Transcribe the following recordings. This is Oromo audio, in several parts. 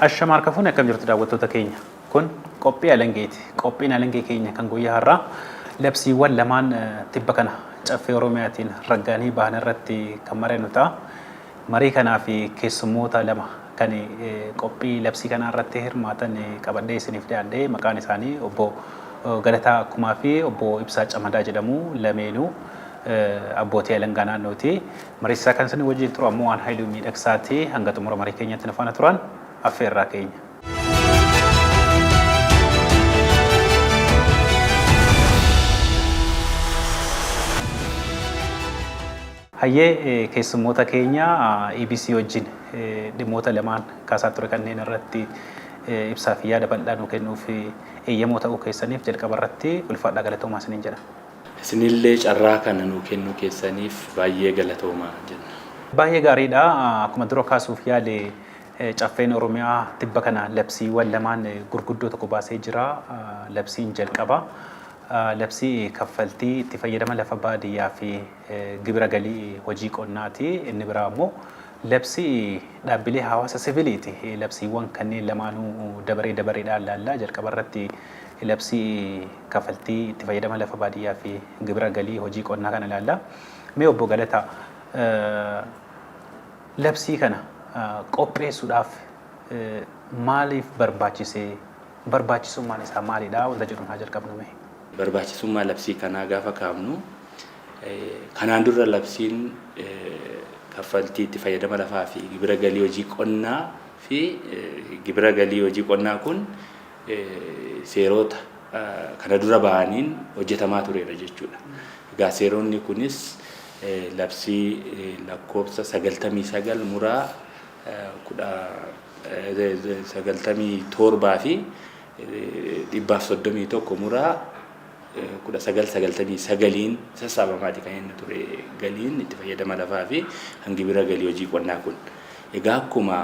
Ashama harka fuune akkam jirtu daawwattoota keenya. Kun qophii alangeeti. Qophiin alangee keenya kan guyyaa har'aa labsiiwwan lamaan tibba kana caffee Oromiyaatiin ragga'anii bahan irratti kan mari'annu ta'a. Marii kanaa fi keessummoota lama kan qophii labsii kanaa irratti hirmaatan qabadhee isiniif dhiyaadhe. Maqaan isaanii obbo Galataa Akkumaa fi obbo Ibsaa Camadaa jedhamu. Lameenuu abbootii alangaa naannooti. Mariisisaa kan isin wajjin turu ammoo waan Haayiluu Miidhagsaati. Hanga xumura marii keenyatti nu faana turan affeerraa keenya. Hayyee keessummoota keenya EBC wajjin dhimmoota lamaan kaasaa ture kanneen irratti ibsaa fi yaada bal'aa nuu kennuuf eeyyamoo ta'uu keessaniif jalqaba irratti ulfaadhaa galatoomaa isiniin jedha. Isinillee carraa kana nuu kennuu keessaniif baay'ee galatoomaa jenna. Baay'ee gaariidha. Akkuma dura kaasuuf yaale Caffeen Oromiyaa tibba kana labsiiwwan lamaan gurguddoo tokko baasee jira. Labsiin jalqabaa labsii kaffaltii itti fayyadama lafa baadiyyaa fi gibira galii hojii qonnaati. Inni biraa immoo labsii dhaabbilee hawaasa siviliiti. Labsiiwwan kanneen lamaanuu dabaree dabareedhaan laalla. Jalqaba irratti labsii kaffaltii itti fayyadama lafa baadiyyaa fi gibira galii hojii qonnaa kana ilaalla. Mee obbo Galataa labsii kana qopheessuudhaaf maaliif barbaachise? Barbaachisummaan isaa maalidha? Wanta jedhuun haa jalqabnu mee. Barbaachisummaa labsii kanaa gaafa kaafnu kanaan dura labsiin kaffaltii itti fayyadama lafaa fi gibira galii hojii qonnaa fi gibira galii hojii qonnaa kun seerota kana dura ba'aniin hojjetamaa tureera jechuudha. Egaa seeronni kunis labsii lakkoofsa 99 muraa 97 fi 131 muraa 1999n sassaabamaati kan inni ture galiin itti fayyadama lafaa fi kan gibira galii hojii qonnaa kun. Egaa akkuma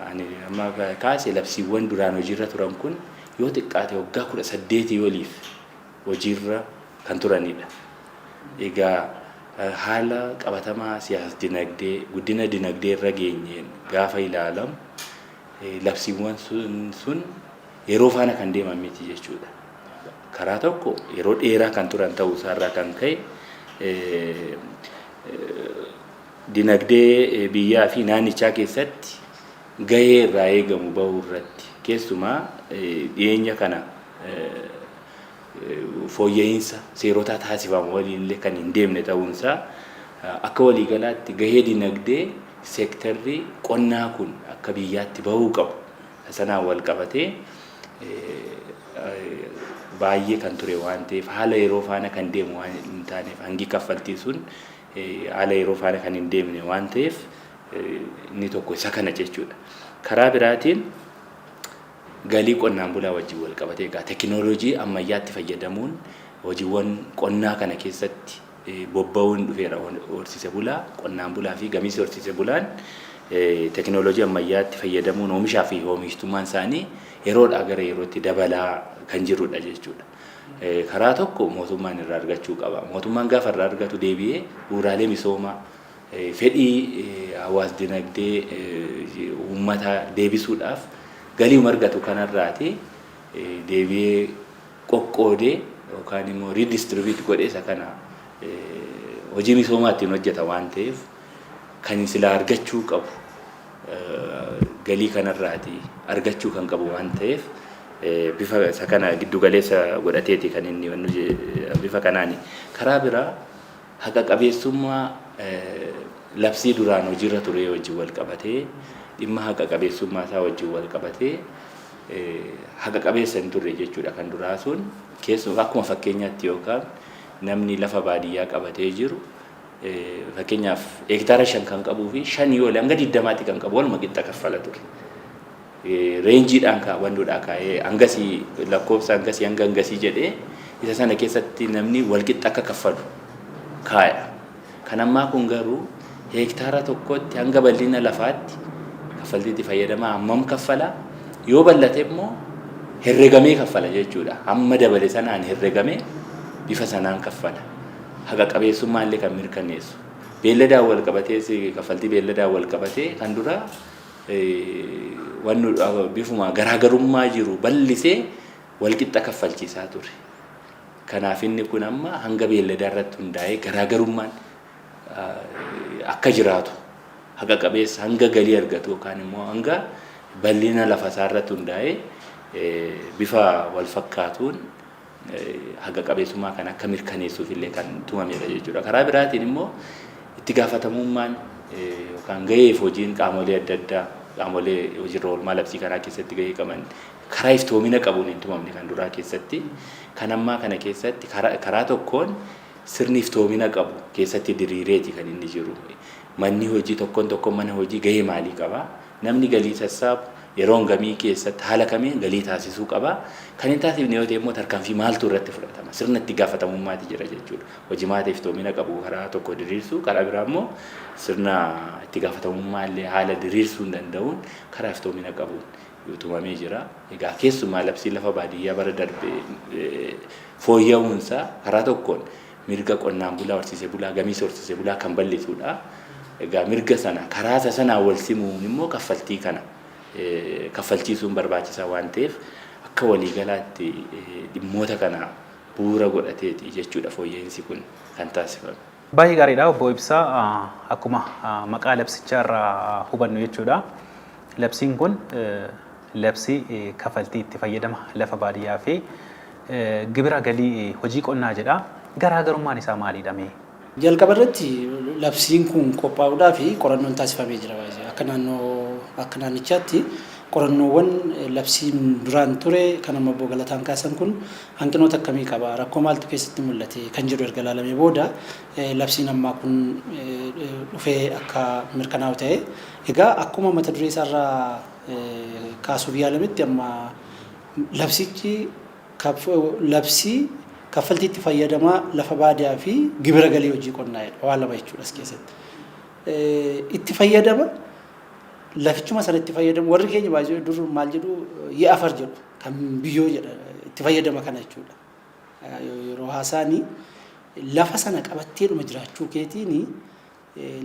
ani amma kaase labsiiwwan duraan hojiirra turan kun yoo xiqqaate waggaa 18 oliif hojiirra kan turanidha. Egaa haala qabatamaa siyaas-dinagdee guddina dinagdee irra geenyeen gaafa ilaalamu labsiiwwan sun yeroo faana kan deeman miti jechuudha. Karaa tokko yeroo dheeraa kan turan ta'uu isaarraa kan ka'e dinagdee biyyaa fi naannichaa keessatti gahee irraa eegamu bahuu irratti keessumaa dhiyeenya kana fooyya'iinsa seerotaa taasifamu waliin illee kan hin deemne ta'uunsaa akka waliigalaatti gahee dinagdee seektarri qonnaa kun akka biyyaatti bahuu qabu sanaan wal qabatee baay'ee kan ture waan ta'eef haala yeroo faana kan deemu waan hin taaneef hangi kaffaltii sun haala yeroo faana kan hin deemne waan ta'eef inni tokko isa kana jechuudha. Karaa biraatiin galii qonnaan bulaa wajjin wal qabatee egaa tekinooloojii ammayyaatti fayyadamuun hojiiwwan qonnaa kana keessatti bobba'uun dhufeera. Horsiise bulaa, qonnaan bulaa fi gamiisi horsiise bulaan tekinooloojii ammayyaatti fayyadamuun oomishaa fi oomishtummaan isaanii yeroodhaa gara yerootti dabalaa kan jirudha jechuudha. Karaa tokko mootummaan irraa argachuu qaba. Mootummaan gaafa irraa argatu deebi'ee bu'uuraalee misoomaa fedhii hawaas dinagdee uummataa deebisuudhaaf galiuma argatu kanarraati deebi'ee qoqqoodee yookaan immoo redistribute godhee isa kana hojii misoomaa ittiin hojjeta waan ta'eef kan silaa argachuu qabu galii kanarraati argachuu kan qabu waan ta'eef bifa isa kana giddu galeessa godhateeti kan inni bifa kanaani. Karaa biraa haqa qabeessummaa labsii duraan hojiirra ture wajjin wal qabatee dhimma haqa qabeessummaa isaa wajjin wal qabatee haqa qabeessa hin turre jechuudha kan duraa sun keessumaa akkuma fakkeenyaatti yookaan namni lafa baadiyyaa qabatee jiru fakkeenyaaf hektaara 5 kan qabuu fi 5 yoo hanga 20tti kan qabu waluma qixxa kaffala ture. Reenjiidhaan kaawwannuudhaa kaa'ee hangasii lakkoofsa hangasii hanga hangasii jedhee isa sana keessatti namni walqixxa akka kaffalu kaaya. Kan ammaa kun garuu hektaara tokkotti hanga bal'ina lafaatti kaffaltiitti fayyadamaa hammam kaffala yoo bal'ate immoo herregamee kaffala jechuudha. Hamma dabale sanaan herregamee bifa sanaan kaffala. Haqa qabeessummaa illee kan mirkaneessu. Beelladaan wal qabatees kaffaltii beelladaan wal qabatee kan duraa Bifuma garaagarummaa jiru bal'isee walqixa kaffalchiisaa ture. Kanaaf inni kun amma hanga beelladaa irratti hundaa'ee garaagarummaan akka jiraatu, haqa qabeessa hanga galii argatu yookaan immoo hanga bal'ina lafa isaa irratti hundaa'ee bifa wal fakkaatuun haqa qabeessummaa kan akka mirkaneessuuf illee kan tumamedha jechuudha. Karaa biraatiin immoo itti gaafatamummaan yookaan gahee fi hojiin qaamolee adda addaa, qaamolee hojiirra oolmaa labsii kanaa keessatti gahee qaban karaa iftoomina qabuun hin tumamne kan duraa keessatti. Kan ammaa kana keessatti karaa tokkoon sirni iftoomina qabu keessatti diriireeti kan inni jiru. Manni hojii tokkoon tokkoon mana hojii gahee maalii qaba? Namni galii sassaabu yeroo hangamii keessatti haala kamiin galii taasisuu qaba? Kan hin taasifne yoo ta'e immoo tarkaanfii maaltu irratti fudhatama? Sirna itti gaafatamummaati jira jechuudha. Hojimaata iftoomina qabu karaa tokko diriirsuu, karaa biraa immoo sirna itti gaafatamummaa illee haala diriirsuu hin danda'uun karaa iftoomina qabuun tumamee jira. Egaa keessumaa labsii lafa baadiyyaa bara darbe fooyya'uunsaa karaa tokkoon mirga qonnaan bulaa, horsiisee bulaa, gamiisa horsiisee bulaa kan bal'isudha. Egaa mirga sana karaa isa sanaan wal simuun immoo kaffaltii kana kaffalchiisuun barbaachisaa waan ta'eef, akka waliigalaatti dhimmoota kana bu'uura godhateeti jechuudha fooyya'insi kun kan taasifame. Baay'ee gaariidha, obbo Ibsaa. Akkuma maqaa labsichaa irraa hubannu jechuudha. Labsiin kun labsii kafaltii itti fayyadama lafa baadiyyaa fi gibira galii hojii qonnaa jedha. Garaagarummaan isaa maalidha mee? Jalqaba irratti labsiin kun qophaa'uudhaa fi qorannoon taasifamee jira. Akka naannoo, akka naannichaatti qorannoowwan labsiin duraan ture kan amma obbo Galataan kaasan kun hanqinoota akkamii qaba, rakkoo maaltu keessatti mul'ate kan jedhu erga ilaalamee booda labsiin ammaa kun dhufee akka mirkanaa'u ta'e. Egaa akkuma mata duree isaarraa kaasuuf yaalametti, amma labsichi labsii kaffaltii itti fayyadamaa lafa baadiyaa fi gibira galii hojii qonnaa jedha. Waan lama jechuudha as keessatti. Itti fayyadama lafichuma sana itti fayyadamu, warri keenya baay'ee dur maal jedhu, ye'afar jedhu, kan biyyoo jedha, itti fayyadama kana jechuudha. Yeroo haasaanii lafa sana qabatteedhuma jiraachuu keetiin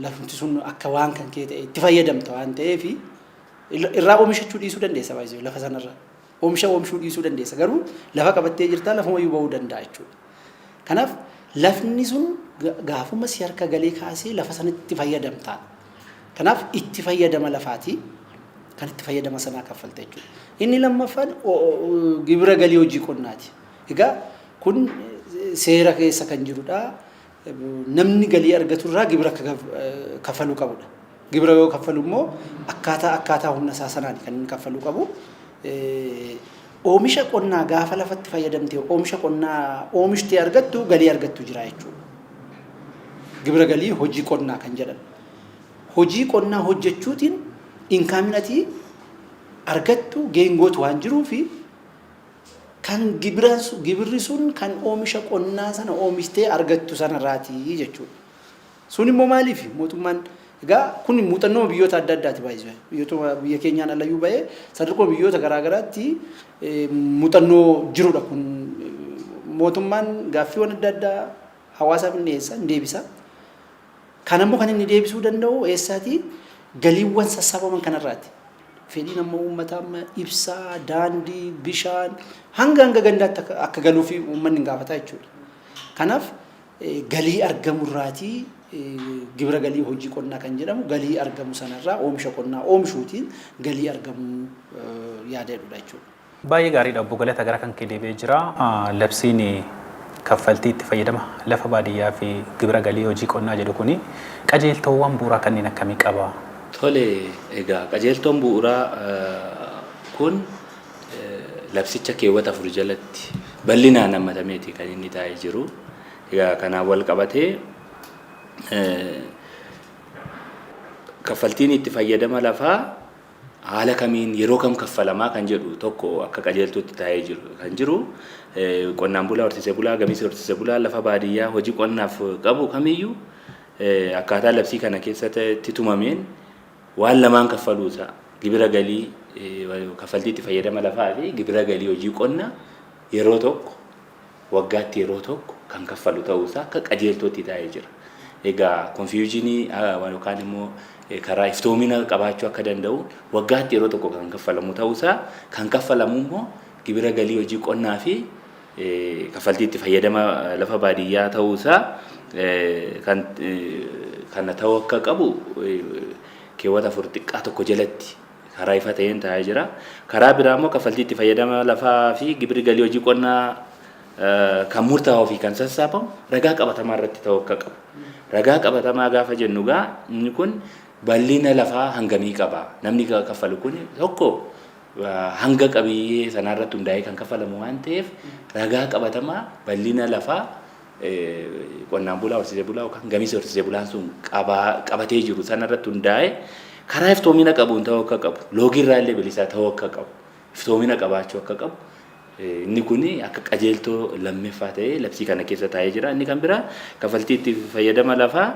lafti sun akka waan kan kee ta'e itti fayyadamta waan ta'eef, irraa oomishachuu dhiisuu dandeessa, baay'ee lafa sanarra. Oomisha oomishuu dhiisuu dandeessa, garuu lafa qabattee jirtaa, lafumayyuu bahuu danda'a jechuudha. Kanaaf lafni sun gaafuma si harka galee kaasee lafa sanatti itti fayyadamtaa. Kanaaf itti fayyadama lafaati kan itti fayyadama sanaa kaffalta jechuudha. Inni lammaffaan gibira galii hojii qonnaati. Egaa kun seera keessa kan jirudha. Namni galii argatu irraa gibira akka kaffaluu qabudha. Gibira yoo kaffalu immoo akkaataa humna isaa sanaan kan inni kaffaluu qabu. Oomisha qonnaa gaafa lafatti fayyadamtee oomisha qonnaa oomishtee argattu, galii argattu jira jechuudha. Gibira galii hojii qonnaa kan jedhamu. Hojii qonnaa hojjechuutiin incomeiin ati argattu geengootu waan jiruufi kan gibirri sun kan oomisha qonnaa sana oomishtee argattu sanarraati jechuudha. Sun immoo maaliif mootummaan, egaa kun muuxannoo biyyoota adda addaati baay'ee, biyyoota biyya keenyaan alayyuu bahee sadarkuma biyyoota garaa garaatti muuxannoo jirudha kun. Mootummaan gaaffiiwwan adda addaa hawaasaaf hin dhiyeessa, hin deebisa. Kan ammoo kan inni deebisuu danda'u eessaati? Galiiwwan sassaabaman kanarraati. Fedhiin ammoo uummataa amma ibsaa, daandii, bishaan hanga gandaatti akka galuufi uummanni hin gaafataa jechuudha. Kanaaf galii argamurraatii gibira galii hojii qonnaa kan jedhamu, galii argamu sanarraa, oomisha qonnaa oomishuutiin galii argamu yaada jedhudha jechuudha. Baay'ee gaariidha, obbo Galata, gara kan kee deebi'ee jira. Labsiin kaffaltii itti fayyadama lafa baadiyyaa fi gibira galii hojii qonnaa jedhu kuni qajeeltoowwan bu'uuraa kanneen akkamii qaba? Tole, egaa qajeeltoon bu'uuraa kun labsicha keewwata 4 jalatti bal'inaan hammatameeti kan inni taa'ee jiru. Egaa kanaan wal qabatee kaffaltiin itti fayyadama lafaa haala kamiin, yeroo kam kaffalamaa kan jedhu tokko akka qajeeltootti taa'ee jiru kan jiru, qonnaan bulaa, horsiisee bulaa, gamiisa horsiisee bulaa lafa baadiyyaa hojii qonnaaf qabu kamiyyuu akkaataa labsii kana keessatti tumameen waan lamaan kaffaluusaa, gibira galii kaffaltii itti fayyadama lafaa fi gibira galii hojii qonnaa yeroo tokko, waggaatti yeroo tokko kan kaffalu ta'uusaa akka qajeeltootti taa'ee jira. Egaa confusionii yookaan immoo karaa iftoomina qabaachuu akka danda'u waggaatti yeroo tokko kan kaffalamu ta'uusaa, kan kaffalamu immoo gibira galii hojii qonnaa fi kaffaltii itti fayyadama lafa baadiyyaa ta'uusaa kan kana ta'uu akka qabu keewwata 4 xiqqaa 1 jalatti karaa ifa ta'een taa'ee jira. Karaa biraa immoo kaffaltii itti fayyadama lafaa fi gibirri galii hojii qonnaa kan murtaa'uu fi kan sassaabamu ragaa qabatamaa irratti ta'uu akka qabu. Ragaa qabatamaa gaafa jennu gaa inni kun bal'ina lafaa hangamii qaba? Namni kaffalu kun tokko hanga qabiyyee sanaa irratti hundaa'ee kan kaffalamu waan ta'eef, ragaa qabatamaa bal'ina lafaa qonnaan bulaa, horsiisee bulaa yookaan gamiisa horsiisee bulaan sun qabatee jiru sanarratti hundaa'ee karaa iftoomina qabuun ta'uu akka qabu, loogiirraa illee bilisaa ta'uu akka qabu, iftoomina qabaachuu akka qabu, inni kun akka qajeeltoo lammeeffaa ta'ee labsii kana keessa taa'ee jira. Inni kan biraa kaffaltii itti fayyadama lafaa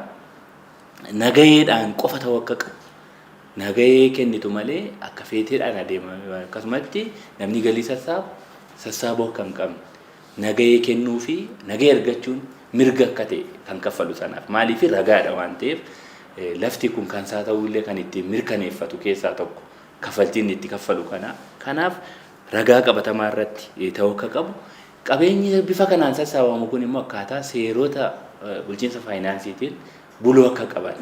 nagayeedhaan qofa ta'uu akka qabu. Nagahee kennitu malee akka feeteedhaan adeema akkasumatti namni galii sassaabu sassaabuu akka hin qabne, nagahee kennuu fi nagahee argachuun mirga akka ta'e kan kaffalu sanaaf, maaliif ragaadha waan ta'eef, lafti kun kan isaa ta'uu illee kan ittiin mirkaneeffatu keessaa tokko kaffaltiin inni itti kaffalu kana. Kanaaf ragaa qabatamaa irratti ta'uu akka qabu, qabeenyi bifa kanaan sassaabamu kun immoo akkaataa seerota bulchiinsa faayinaansiitiin buluu akka qaban.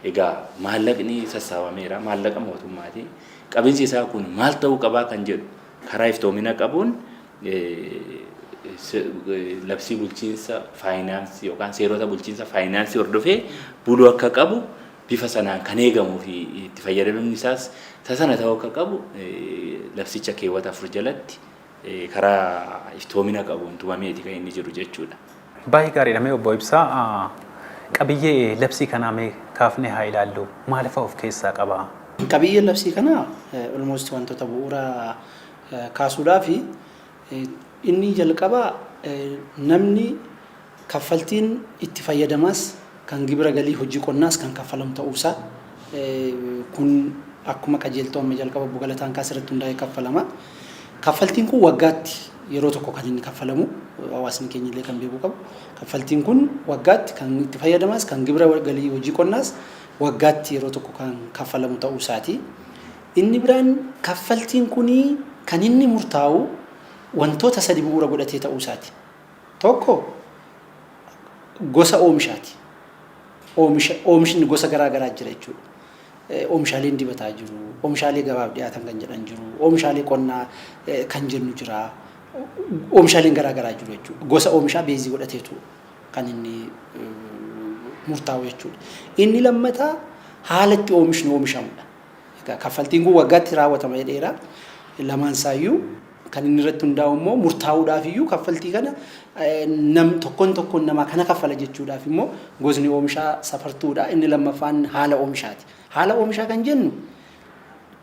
Egaa maallaqni sassaabameera, maallaqa mootummaati. Qabeensi isaa kun maal ta'uu qabaa kan jedhu karaa iftoomina qabuun labsii bulchiinsa faayinaansii yookaan seerota bulchiinsa faayinaansii hordofee buluu akka qabu, bifa sanaan kan eegamuu fi itti fayyadamni isaas sana ta'uu akka qabu labsicha keewwata 4 jalatti karaa iftoomina qabuun tumameeti kan inni jiru jechuudha. Baay'ee gaariidha. Mee obbo Ibsaa, qabiyyee labsii kanaa mee kaafnee haa ilaallu. Maal fa'a of keessaa qaba? Qabiyyeen labsii kanaa almost wantoota bu'uura kaasuudhaaf, inni jalqabaa namni kaffaltiin itti fayyadamaas kan gibira galii hojii qonnaas kan kaffalamu ta'uusaa, kun akkuma qajeeltoo amma jalqaba obbo Galataan kaase irratti hundaa'ee kaffalama. Kaffaltiin kun waggaatti yeroo tokko kan inni kaffalamu, hawaasni keenya illee kan beekuu qabu. Kaffaltiin kun waggaatti kan itti fayyadamaas kan gibira galii hojii qonnaas waggaatti yeroo tokko kan kaffalamu ta'uu isaati. Inni biraan kaffaltiin kunii kan inni murtaa'u wantoota sadi bu'uura godhatee ta'uu isaati. Tokko gosa oomishaati. Oomishni gosa garaa garaa jira jechuudha. Oomishaaleen dibataa jiru, oomishaalee gabaaf dhiyaatan kan jedhan jiru, oomishaalee qonnaa kan jennu jira. Oomishaaleen garaa garaa jiru jechuudha. Gosa oomishaa base godhateetu kan inni murtaa'u jechuudha. Inni lammataa haala itti oomishni oomishamudha. Egaa kaffaltiin kun waggaatti raawwatama jedheera. Lamaan isaayyuu kan inni irratti hundaa'u immoo murtaa'uudhaaf iyyuu, kaffaltii kana nam tokkoon tokkoon namaa kana kaffala jechuudhaaf immoo gosni oomishaa safartuudha. Inni lammaffaan haala oomishaati. Haala oomishaa kan jennu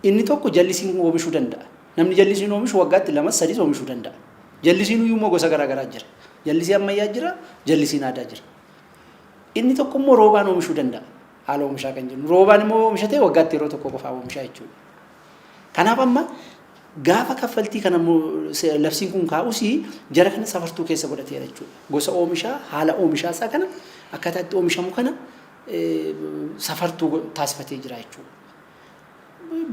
inni tokko jallisiin oomishuu danda'a. Namni jallisiin oomishu waggaatti lamas sadis oomishuu danda'a. Jallisiin iyyuu immoo gosa garaa garaa jira. Jallisii ammayyaa jira, jallisiin aadaa jira. Inni tokko immoo roobaan oomishuu danda'a. Haala oomishaa kan jennu. Roobaan immoo oomishatee waggaatti yeroo tokko qofaa oomishaa jechuudha. Kanaaf amma gaafa kaffaltii kana labsiin kun kaa'us jara kana safartuu keessa godhateera jechuudha. Gosa oomishaa, haala oomishaa isaa kana, akkaataa itti oomishamu kana safartuu taasifatee jira jechuudha.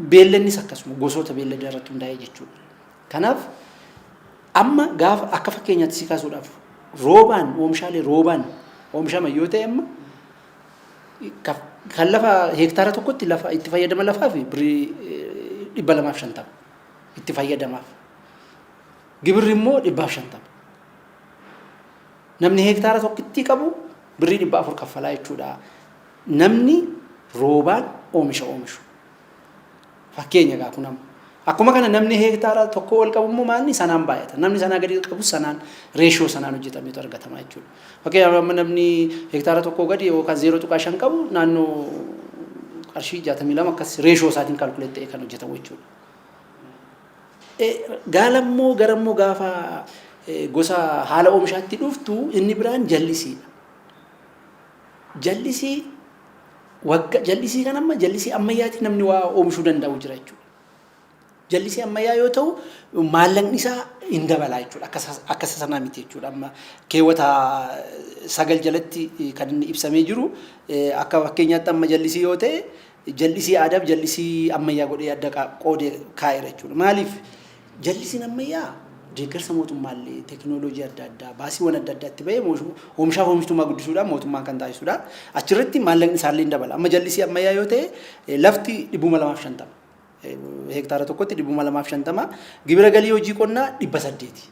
Beellannis akkasuma gosoota beelladaa irratti hundaa'ee jechuudha. Kanaaf amma gaafa akka fakkeenyaatti si kaasuudhaaf, roobaan oomishaalee roobaan oomishaman yoo ta'e, amma kan lafa heektaara tokkotti lafa itti fayyadama lafaa fi birrii 250 itti fayyadamaaf. Gibirri immoo 150. Namni heektaara tokkotti qabu birrii 400 kaffalaa jechuudha. Namni roobaan oomisha oomishu. Fakkeenya gaa kun amma. Akkuma kana namni heektaara tokko ol qabu immoo maalni sanaan baay'ata. Namni sanaa gadi qabu sanaan reeshoo sanaan hojjetameetu argatama jechuudha. Fakkeenyaaf amma namni heektaara tokkoo gadi yookaan 0.5 qabu naannoo qarshii 62 akkas reeshoo isaatiin calculate ta'ee kan hojjetamu jechuudha. Gaalammoo garammoo gaafa gosa haala oomishaatti dhuftu, inni biraan jallisiidha. Jallisii wagga jallisii kan amma jallisii ammayyaatiin namni waa oomishuu danda'u jira jechuudha. Jallisii ammayyaa yoo ta'u maallaqni isaa hin dabalaa jechuudha. Akka isa sanaa miti jechuudha. Amma keewwata 9 jalatti kan inni ibsamee jiru, akka fakkeenyaatti amma jallisii yoo ta'e Jallisii aadaa fi jallisii ammayyaa godhee adda qoodee kaa'eera jechuudha. Maaliif jallisiin ammayyaa deeggarsa mootummaallee teekinooloojii adda addaa baasiiwwan adda addaatti bahee oomishaaf oomishtummaa guddisuudhaan mootummaan kan taasisudha. Achirratti maallaqni isaallee ni dabala. Amma jallisii ammayyaa yoo ta'e lafti 250. Hektaara tokkotti 250. Gibira galii hojii qonnaa 800.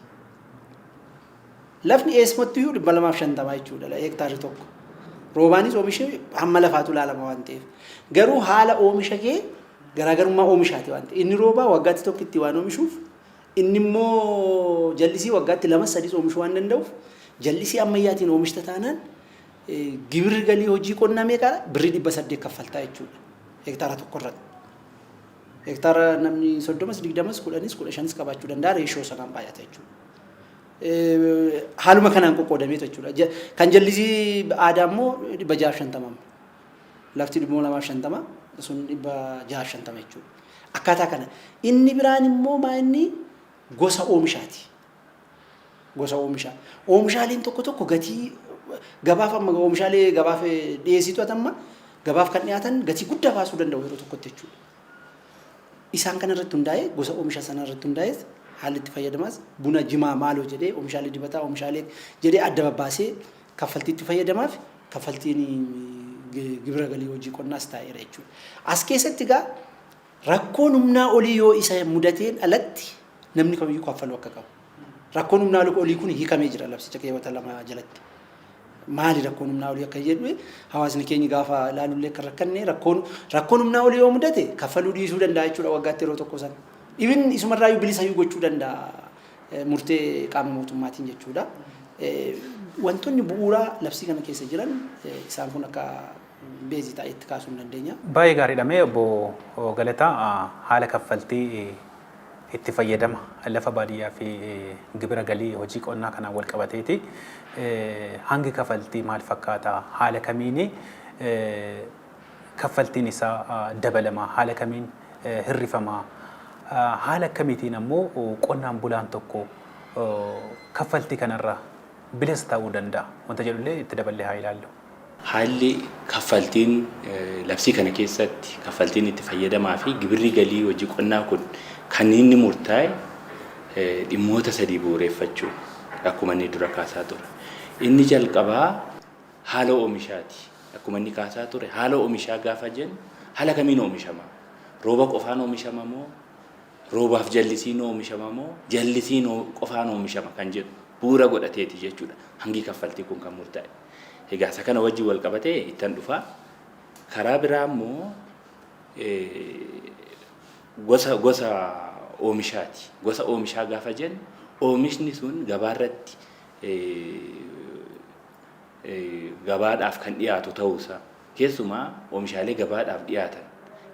Lafni eessumattiyyuu 250 jechuudha hektaarri tokko. Roobaanis oomishni hamma lafaatu ilaalama waan ta'eef. Garuu haala oomisha kee garaagarummaa oomishaati waan ta'eef. Inni roobaa waggaatti tokkitti waan oomishuuf inni immoo jallisii waggaatti lama sadis oomishuu waan danda'uuf jallisii ammayyaatiin oomishta taanaan gibirri galii hojii qonnaa meeqaadha? Birrii 800 kaffaltaa jechuudha hektaara tokko irratti. Hektaara namni 30s 20s 10s 15s qabaachuu danda'a reeshoo sanaan baay'ata jechuudha. Haaluma kanaan qoqqoodameetu jechuudha. Kan jallisii aadaa immoo 650. Lafti 250 sun 650 jechuudha. Akkaataa kana. Inni biraan immoo maa inni gosa oomishaati. Gosa oomishaa. Oomishaaleen tokko tokko gatii gabaaf amma oomishaalee gabaaf dhiyeessitu amma gabaaf kan dhiyaatan gatii guddaa baasuu danda'u yeroo tokkotti jechuudha. Isaan kana irratti hundaa'ee gosa oomisha sana irratti hundaa'ee haalli itti fayyadamaas buna jimaa maaloo jedhee oomishaalee dibataa oomishaalee jedhee adda babbaasee kaffaltii itti fayyadamaaf kaffaltiin gibira galii hojii qonnaas taa'eera jechuudha. As keessatti egaa rakkoon humnaa olii yoo isa mudateen alatti namni kamiyyuu kaffaluu akka qabu. Rakkoon humnaa olii kun hiikamee jira labsicha keewwata 2 jalatti. Maali rakkoon humnaa olii akka jedhu hawaasni keenya gaafa ilaalullee akka rakkanne rakkoon humnaa olii yoo mudate kaffaluu dhiisuu danda'a jechuudha waggaatti yeroo tokko sana. Ibin isumarraayyuu bilisayyuu gochuu danda'a murtee qaama mootummaatiin jechuudha. Wantoonni bu'uuraa labsii kana keessa jiran isaan kun akka beezii ta'etti kaasuu hin dandeenya. Baay'ee gaariidha. Mee obbo Galataa haala kaffaltii itti fayyadama lafa baadiyyaa fi gibira galii hojii qonnaa kanaan wal qabateeti. Hangi kaffaltii maal fakkaata? Haala kamiini kaffaltiin isaa dabalama? Haala kamiin hirrifama? Haala akkamiitiin ammoo qonnaan bulaan tokko kaffaltii kanarraa bilisa ta'uu danda'a? Wanta jedhullee itti daballee haa ilaallu. Haalli kaffaltiin labsii kana keessatti kaffaltiin itti fayyadamaa fi gibirri galii hojii qonnaa kun kan inni murtaa'e dhimmoota sadii bu'uureffachuun akkuma inni dura kaasaa ture. Inni jalqabaa haala oomishaati. Akkuma inni kaasaa ture haala oomishaa gaafa jennu haala kamiin oomishama? Rooba qofaan oomishama moo roobaaf jallisiin oomishama moo jallisiin qofaan oomishama kan jedhu bu'uura godhateeti jechuudha. Hangi kaffaltii kun kan murtaa'e. Egaa isa kana wajjin wal qabatee ittan dhufa. Karaa biraa immoo gosa oomishaati. Gosa oomishaa gaafa jennu oomishni sun gabaarratti gabaadhaaf kan dhiyaatu ta'uusaa keessumaa oomishaalee gabaadhaaf dhiyaatan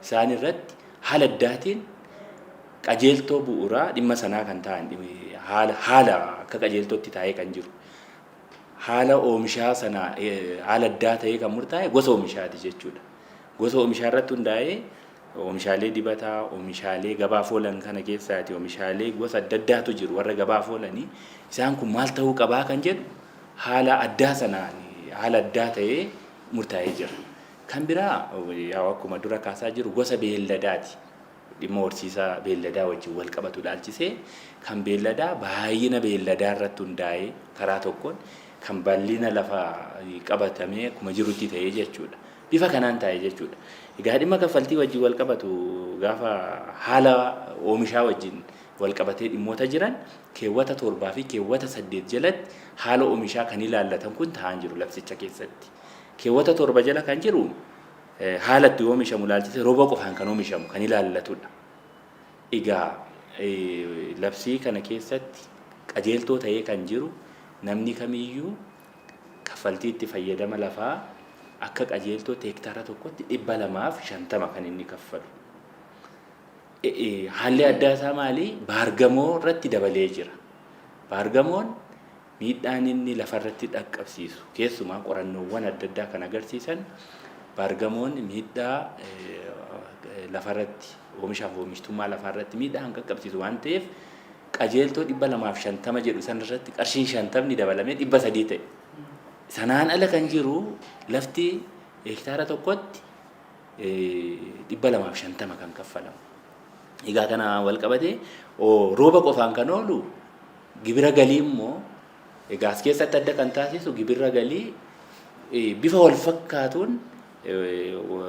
isaan irratti haala addaatiin qajeeltoo bu'uuraa dhimma sanaa kan ta'an haala akka qajeeltootti taa'ee kan jiru. Haala oomishaa sana haala addaa ta'ee kan murtaa'e gosa oomishaati jechuudha. Gosa oomishaa irratti hundaa'ee oomishaalee dibataa, oomishaalee gabaaf oolan kana keessaati oomishaalee gosa adda addaatu jiru warra gabaaf oolanii isaan kun maal ta'uu qabaa kan jedhu haala addaa sanaan haala addaa ta'ee murtaa'ee jira. Kan biraa akkuma dura kaasaa jiru gosa beelladaati. Dhimma horsiisa beelladaa wajjin wal qabatu ilaalchisee kan beelladaa baay'ina beelladaa irratti hundaa'ee karaa tokkoon kan bal'ina lafa qabatamee akkuma jirutti ta'ee jechuudha. Bifa kanaan taa'e jechuudha. Egaa dhimma kaffaltii wajjin wal qabatu gaafa haala oomishaa wajjin wal qabatee dhimmoota jiran keewwata 7 fi keewwata 8 jalatti haala oomishaa kan ilaallatan kun taa'an jiru labsicha keessatti. Keewwata 7 jala kan jiru haala itti oomishamu ilaalchisee rooba qofaan kan oomishamu kan ilaallatudha. Egaa labsii kana keessatti qajeeltoo ta'ee kan jiru namni kamiyyuu kaffaltii itti fayyadama lafaa akka qajeeltootti hektaara tokkotti 250 kan inni kaffalu. Haalli addaa isaa maali? Baargamoo irratti dabalee jira. Baargamoon miidhaan inni lafarratti dhaqqabsiisu keessumaa qorannoowwan adda addaa kan agarsiisan baargamoon miidhaa lafarratti oomishaaf oomishtummaa lafaarratti miidhaa kan qaqqabsiisu waan ta'eef qajeeltoo 250 jedhu sanarratti qarshiin 50 dabalamee 300 ta'e. Sanaan ala kan jiru lafti hektaara tokkotti 250 kan kaffalamu. Egaa kana wal qabatee rooba qofaan kan oolu gibira galii immoo egaa as keessatti adda kan taasisu gibira galii bifa wal fakkaatuun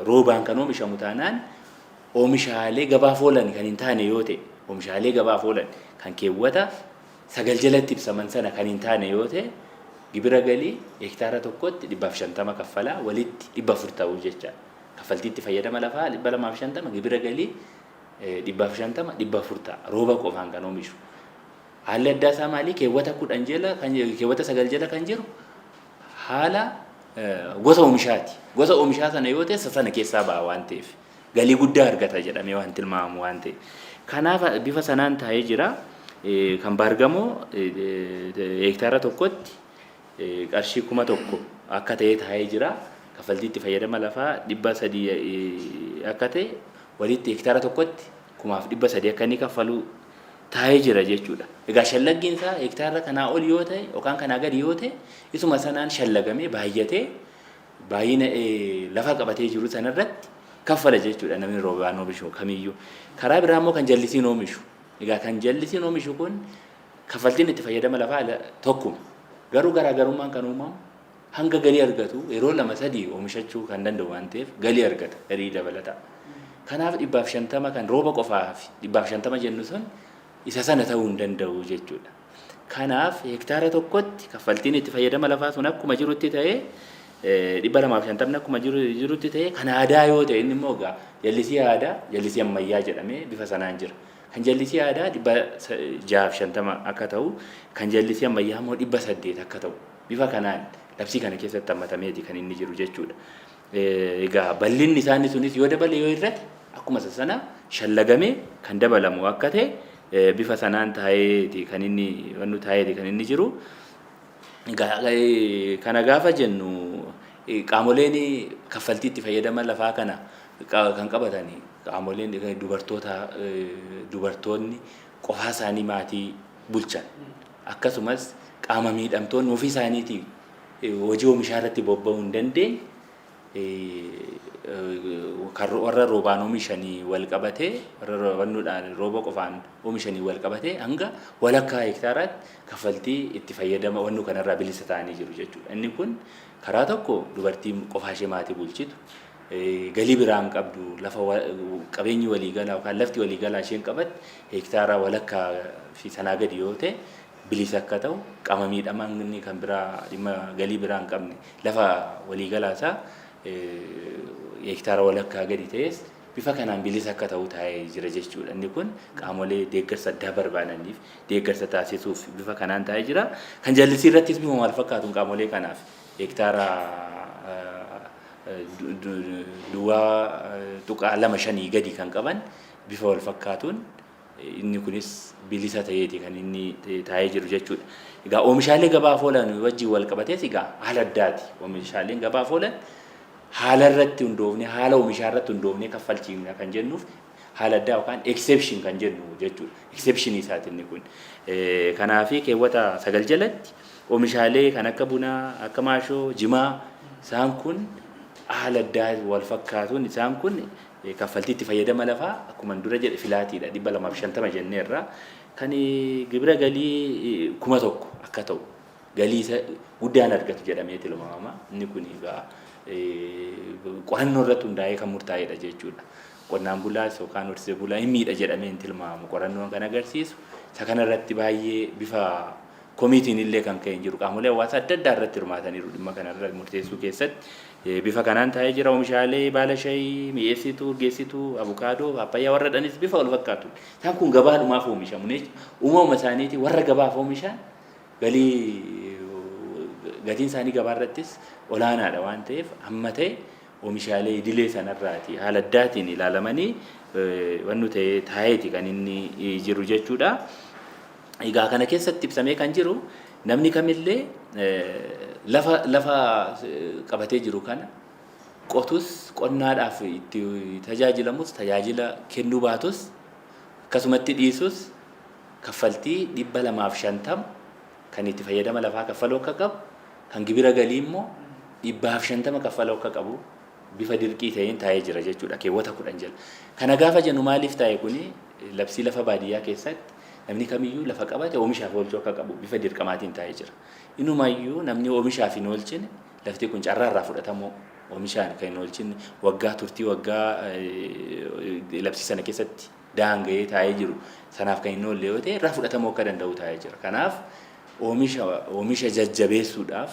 roobaan kan oomishamu taanaan, oomishaalee gabaaf oolan kan hin taane yoo ta'e, oomishaalee gabaaf oolan kan keewwata 9 jalatti ibsaman sana kan hin taane yoo ta'e, gibira galii hektaara tokkotti 150 kaffalaa, walitti 400 ta'uu jechaadha. Kaffaltii itti fayyadama lafaa 250, gibira galii 150, 400 ta'a. Rooba qofaan kan oomishu. Haalli addaa isaa maali? Keewwata 10 jala kan keewwata 9 jala kan jiru haala gosa oomishaati. Gosa oomishaa sana yoo ta'e sana keessaa ba'a waan ta'eef galii guddaa argata jedhamee waan tilmaamamu waan ta'eef. Kanaaf bifa sanaan taa'ee jira. Kan baargamoo hektaara tokkotti qarshii 1000 akka ta'e taa'ee jira. Kaffaltii itti fayyadama lafaa 300 akka ta'e, walitti hektaara tokkotti 1300 akka inni kaffalu taa'ee jira jechuudha. Egaa shallaggiin isaa hektaara kanaa ol yoo ta'e yookaan kanaa gadi yoo ta'e, isuma sanaan shallagamee baay'atee baay'ina lafa qabatee jiru sanarratti kaffala jechuudha namni roobaan oomishu kamiyyuu. Karaa biraa immoo kan jallisiin oomishu. Egaa kan jallisiin oomishu kun kaffaltiin itti fayyadama lafaa tokkuma. Garuu garaagarummaan kan uumamu hanga galii argatu yeroo lama sadii oomishachuu kan danda'u waan ta'eef galii argata, galii dabalata. Kanaaf 150 kan rooba qofaaf 150 jennu sun isa sana ta'uu hin danda'u jechuudha. Kanaaf hektaara tokkotti kaffaltiin itti fayyadama lafaa sun akkuma jirutti ta'ee, 250n akkuma jirutti ta'ee, kan aadaa yoo ta'e inni immoo egaa jallisii aadaa, jallisii ammayyaa jedhamee bifa sanaan jira. Kan jallisii aadaa 650 akka ta'u, kan jallisii ammayyaa immoo 800 akka ta'u bifa kanaan labsii kana keessatti hammatameeti kan inni jiru jechuudha. Egaa bal'inni isaanii sunis yoo dabale yoo hir'ate akkuma isa sana shallagamee kan dabalamu akka ta'e bifa sanaan taa'eeti kan inni wannu taa'eeti kan inni jiru. Egaa kana gaafa jennu qaamoleen kaffaltii itti fayyadama lafaa kana kan qabatan qaamoleen dubartoota, dubartoonni qofaa isaanii maatii bulchan, akkasumas qaama miidhamtoonni ofii isaaniitii hojii oomishaa irratti bobba'uu hin dandeenye, kan warra roobaan oomishanii wal qabatee, warra wannuudhaan rooba qofaan oomishanii wal qabatee hanga walakkaa hektaaraatti kaffaltii itti fayyadama wannu kanarraa bilisa ta'anii jiru jechuudha. Inni kun karaa tokko dubartii qofaa ishee maatii bulchitu, galii biraa hin qabdu, lafa qabeenyi waliigalaa yookaan lafti waliigalaa isheen qabatte hektaara walakkaa fi sanaa gadi yoo ta'e bilisa akka ta'u, qaama miidhamaan inni kan biraa dhimma galii biraa hin qabne lafa waliigalaa isaa hektaara walakkaa gadi ta'es bifa kanaan bilisa akka ta'u taa'ee jira jechuudha. Inni kun qaamolee deeggarsa addaa barbaadaniif deeggarsa taasisuuf bifa kanaan taa'ee jira. Kan jallisii irrattis bifa maal fakkaatuun qaamolee kanaaf hektaara duwwaa tuqaa lama shanii gadi kan qaban bifa wal fakkaatuun inni kunis bilisa ta'eeti kan inni taa'ee jiru jechuudha. Egaa oomishaalee gabaaf oolan wajjin wal qabatees egaa haala addaati. Oomishaaleen gabaaf oolan haala irratti hundoofne, haala oomishaa irratti hundoofne kaffalchiifna kan jennuuf haala addaa yookaan exception kan jennu jechuudha. Exception isaati inni kun. Kanaafi keewwata 9 jalatti oomishaalee kan akka bunaa, akka maashoo, jimaa isaan kun haala addaa wal fakkaatuun isaan kun kaffaltii itti fayyadama lafaa akkuma dura jedhe filaatiidha, 250 jenneerra. Kan gibira galii 1000 akka ta'u, galii isa guddaan argatu jedhamee tilmaamama. Inni kun egaa qorannoo irratti hundaa'ee kan murtaa'edha jechuudha. Qonnaan bulaas yookaan horsiisee bulaa hin miidha jedhamee hin tilmaamamu. Qorannoon kan agarsiisu isa kanarratti baay'ee bifa komiitiin illee kan ka'e hin jiru. Qaamolee hawaasaa adda addaa irratti hirmaataniiru dhimma kanarra murteessuu keessatti. Bifa kanaan taa'ee jira. Oomishaalee baala shayii, mi'eessituu, urgeessituu, abukaadoo, paappaayyaa warra dhanis bifa wal fakkaatu. Isaan kun gabaadhumaaf oomishamu. Uumama isaaniitii warra gabaaf oomishan galii gatiin isaanii gabaa irrattis olaanaadha waan ta'eef hamma ta'e oomishaalee idilee sanarraati haala addaatiin ilaalamanii wannu ta'e taa'eeti kan inni jiru jechuudha. Egaa kana keessatti ibsamee kan jiru namni kamillee lafa qabatee jiru kana qotus, qonnaadhaaf itti tajaajilamus, tajaajila kennuu baatus, akkasumatti dhiisus kaffaltii 250 kan itti fayyadama lafaa kaffaluu akka qabu, kan gibira galii immoo 150 kaffaluu akka qabu bifa dirqii ta'een taa'ee jira jechuudha keewwata 10 jala. Kana gaafa jennu maaliif taa'e kuni? Labsii lafa baadiyyaa keessatti namni kamiyyuu lafa qabate oomishaaf oolchuu akka qabu bifa dirqamaatiin taa'ee jira. Inumayyuu namni oomishaaf hin oolchine lafti kun carraa irraa fudhatamuu, oomishaan kan hin oolchine waggaa turtii waggaa labsii sana keessatti daanga'ee taa'ee jiru sanaaf kan hin oolle yoo ta'e irraa fudhatamuu akka danda'u taa'ee jira. Kanaaf oomisha jajjabeessuudhaaf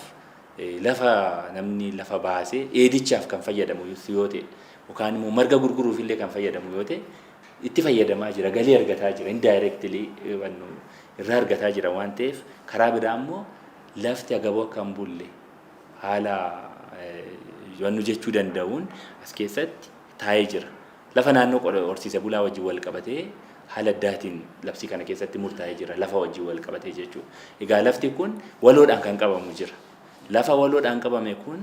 lafa namni lafa baasee dheedichaaf kan fayyadamu yoo ta'e yookaan immoo marga gurguruuf illee kan fayyadamu yoo ta'e itti fayyadamaa jira, galii argataa jira, indirectly irraa argataa jira waan ta'eef, karaa biraa immoo lafti agaboo akka hin bulle haala wannu jechuu danda'uun as keessatti taa'ee jira. Lafa naannoo horsiise bulaa wajjin wal qabatee haala addaatiin labsii kana keessatti murtaa'ee jira, lafa wajjin wal qabatee jechuudha. Egaa lafti kun waloodhaan kan qabamu jira. Lafa waloodhaan qabame kun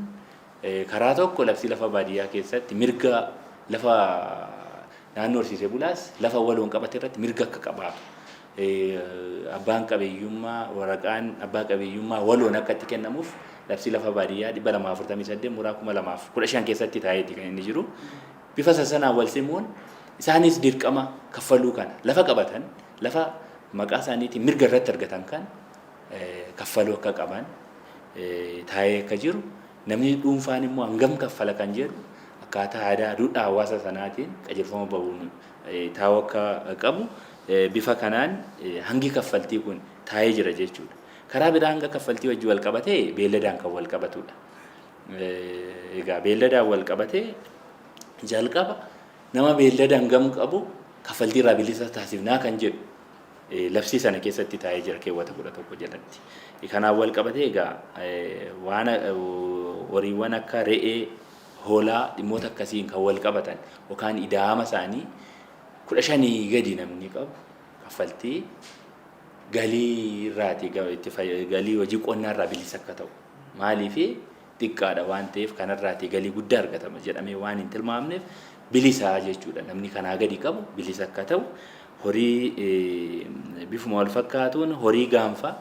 karaa tokko labsii lafa baadiyyaa keessatti mirga lafa naannoo horsiise bulaas lafa waloon qabate irratti mirga akka qabaatu, abbaan qabiyyummaa waraqaan abbaa qabiyyummaa waloon akka itti kennamuuf labsii lafa baadiyyaa 248 muraa 2015 keessatti taa'eeti kan inni jiru. Bifa sanaan wal simuun isaanis dirqama kaffaluu kana lafa qabatan, lafa maqaa isaaniitiin mirga irratti argatan kan kaffaluu akka qaban taa'ee akka jiru, namni dhuunfaan immoo hangam kaffala kan jedhu akkaataa aadaa duudhaa hawaasa sanaatiin qajeelfama bahuun taa'uu akka qabu bifa kanaan hangi kaffaltii kun taa'ee jira jechuudha. Karaa biraa hanga kaffaltii wajjin wal qabatee beelladaan kan wal qabatudha. Egaa beelladaan wal qabatee jalqaba nama beellada hangam qabu kaffaltii irraa bilisa taasifnaa kan jedhu labsii sana keessatti taa'ee jira keewwata 11 jalatti. Kanaan wal qabatee egaa waan horiiwwan akka re'ee, hoolaa dhimmoota akkasiin kan wal qabatan yookaan ida'ama isaanii 15 gadi namni qabu kaffaltii galii irraati galii hojii qonnaa irraa bilisa akka ta'u. Maaliif? Xiqqaadha waan ta'eef, kanarraati galii guddaa argatama jedhamee waan hin tilmaamneef bilisaa jechuudha. Namni kanaa gadi qabu bilisa akka ta'u, horii bifuma wal fakkaatuun horii gaanfaa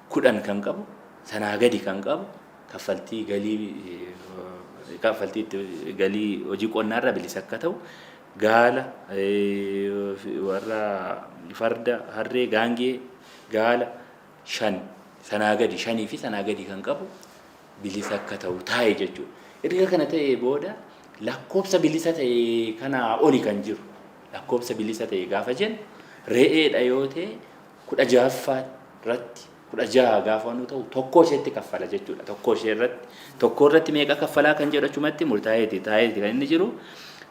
10 kan qabu, sanaa gadi kan qabu kaffaltii galii kaffaltii galii hojii qonnaarraa bilisa akka ta'u, gaala, warra farda, harree, gaangee, gaala 5 sanaa gadi, shanii fi sanaa gadi kan qabu bilisa akka ta'u taa'e jechuudha. Erga kana ta'ee booda lakkoofsa bilisa ta'e kanaa oli kan jiru, lakkoofsa bilisa ta'e gaafa jennu re'eedha yoo ta'e 16ffaa irratti 16 gaafa nu ta'u tokkoo isheetti kaffala jechuudha. Tokkoo ishee irratti, tokkoo irratti meeqa kaffalaa kan jedhu achumatti murtaa'eeti taa'eeti kan inni jiru,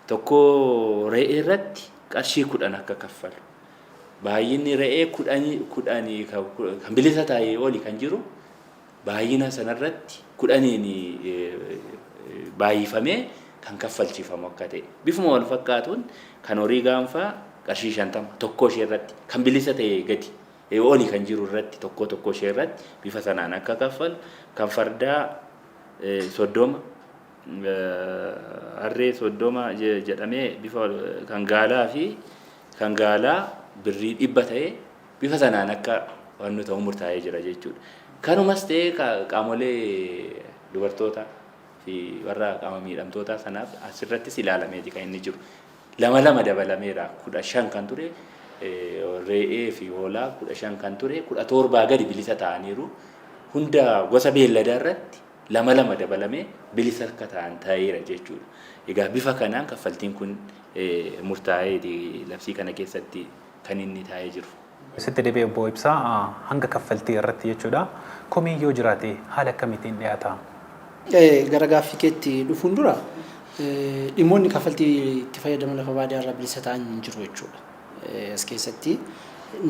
tokkoo re'ee irratti qarshii 10 akka kaffalu. Baay'inni re'ee kudhanii kudhanii kan bilisa ta'e oli kan jiru baay'ina sanarratti 10n baay'ifamee kan kaffalchiifamu akka ta'e. Bifuma wal fakkaatuun kan horii gaanfaa qarshii 50 tokkoo ishee irratti kan bilisa ta'e gadi oli kan jiru irratti tokkoo tokkoo ishee irratti bifa sanaan akka kaffalu, kan fardaa 30, harree 30 jedhamee bifa kan gaalaa fi kan gaalaa birrii 100 ta'e bifa sanaan akka wannu ta'u murtaa'ee jira jechuudha. Kanumas ta'ee qaamolee dubartoota fi warra qaama miidhamtootaa sanaaf asirrattis ilaalameeti kan inni jiru. Lama lama dabalameera, 15 kan ture re'ee fi hoolaa 15 kan ture 17 gadi bilisa ta'aniiru. Hunda gosa beelladaa irratti lama lama dabalamee bilisa akka ta'an ta'eera jechuudha. Egaa bifa kanaan kaffaltiin kun murtaa'eeti labsii kana keessatti kan inni taa'ee jiru. Sitti deebi'ee obbo Ibsaa, hanga kaffaltii irratti jechuudha. Komiin yoo jiraate haala akkamiitiin dhiyaata? Gara gaaffii keetti dhufuun dura dhimmoonni kaffaltii itti fayyadama lafa baadiyyaa irraa bilisa ta'an hin jiru jechuudha. As keessatti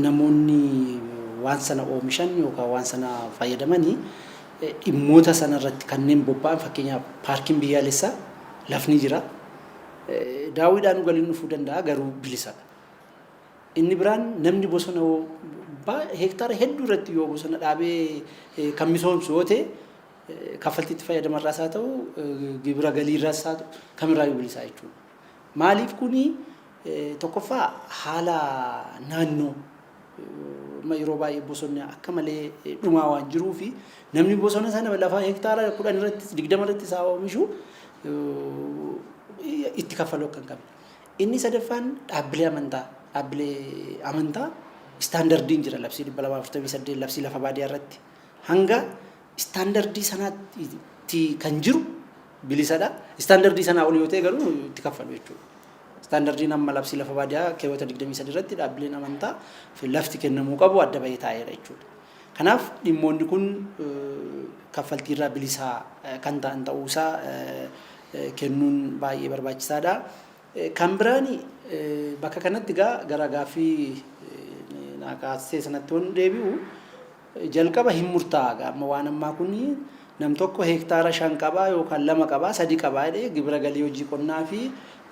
namoonni waan sana oomishan yookaan waan sana fayyadamanii dhimmoota sana irratti kanneen bobba'an, fakkeenyaaf paarkiin biyyaalessaa lafni jira. Daawwiidhaan galiin dhufuu danda'a garuu bilisadha. Inni biraan namni bosona hektaara hedduu irratti yoo bosona dhaabee kan misoomsu yoo ta'e kaffaltii itti fayyadamarraas haa ta'u, gibira galiirraas haa ta'u, kamirraayyuu bilisaa jechuudha. Maaliif kuni? Tokkoffaa haala naannoo yeroo baay'ee bosonni akka malee dhumaa waan jiruu fi namni bosona sana lafa hektaara 10 irratti 20 irratti isaa oomishu Itti kaffaluu akka hin qabne. Inni sadaffaan dhaabbilee amantaa standardiin jira labsii 248, labsii lafa baadiyyaa irratti, hanga standardii sanaatti kan jiru bilisadha. Standardii sanaa ol yoo ta'e garuu itti kaffalu jechuudha. Standardiin amma labsii lafa baadiyyaa keewwata 23 irratti dhaabbileen amantaa fi lafti kennamuu qabu adda bahee taa'eera jechuudha. Kanaaf dhimmoonni kun kaffaltiirraa bilisaa kan ta'an ta'uusaa kennuun baay'ee barbaachisaadha. Kan biraan bakka kanatti gaa gara gaaffii naa kaasee sanatti waan deebi'u, jalqaba hin murtaa'a. Amma waan ammaa kun nam tokko heektaara 5 qabaa yookaan 2 qabaa, 3 qabaa jedhee gibira galii hojii qonnaa fi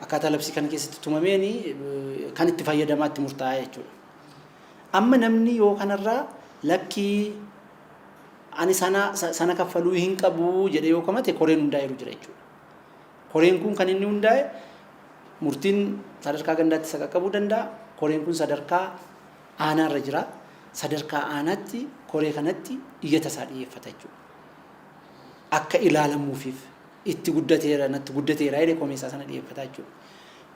akkaataa labsii kana keessatti tumameen kan itti fayyadamaa itti murtaa'a jechuudha. Amma namni yoo kanarraa lakkii, ani sana kaffaluu hin qabu jedhee yoo komate, koreen hundaa'eeru jira jechuudha. Koreen kun kan inni hundaa'e murtiin sadarkaa gandaatti isa qaqqabuu danda'a. Koreen kun sadarkaa aanaarra jira. Sadarkaa aanaatti koree kanatti iyyata isaa dhiyeeffata jechuudha. Akka ilaalamuufiif itti guddateera, natti guddateera jedhee komee isaa sana dhiyeeffata jechuudha.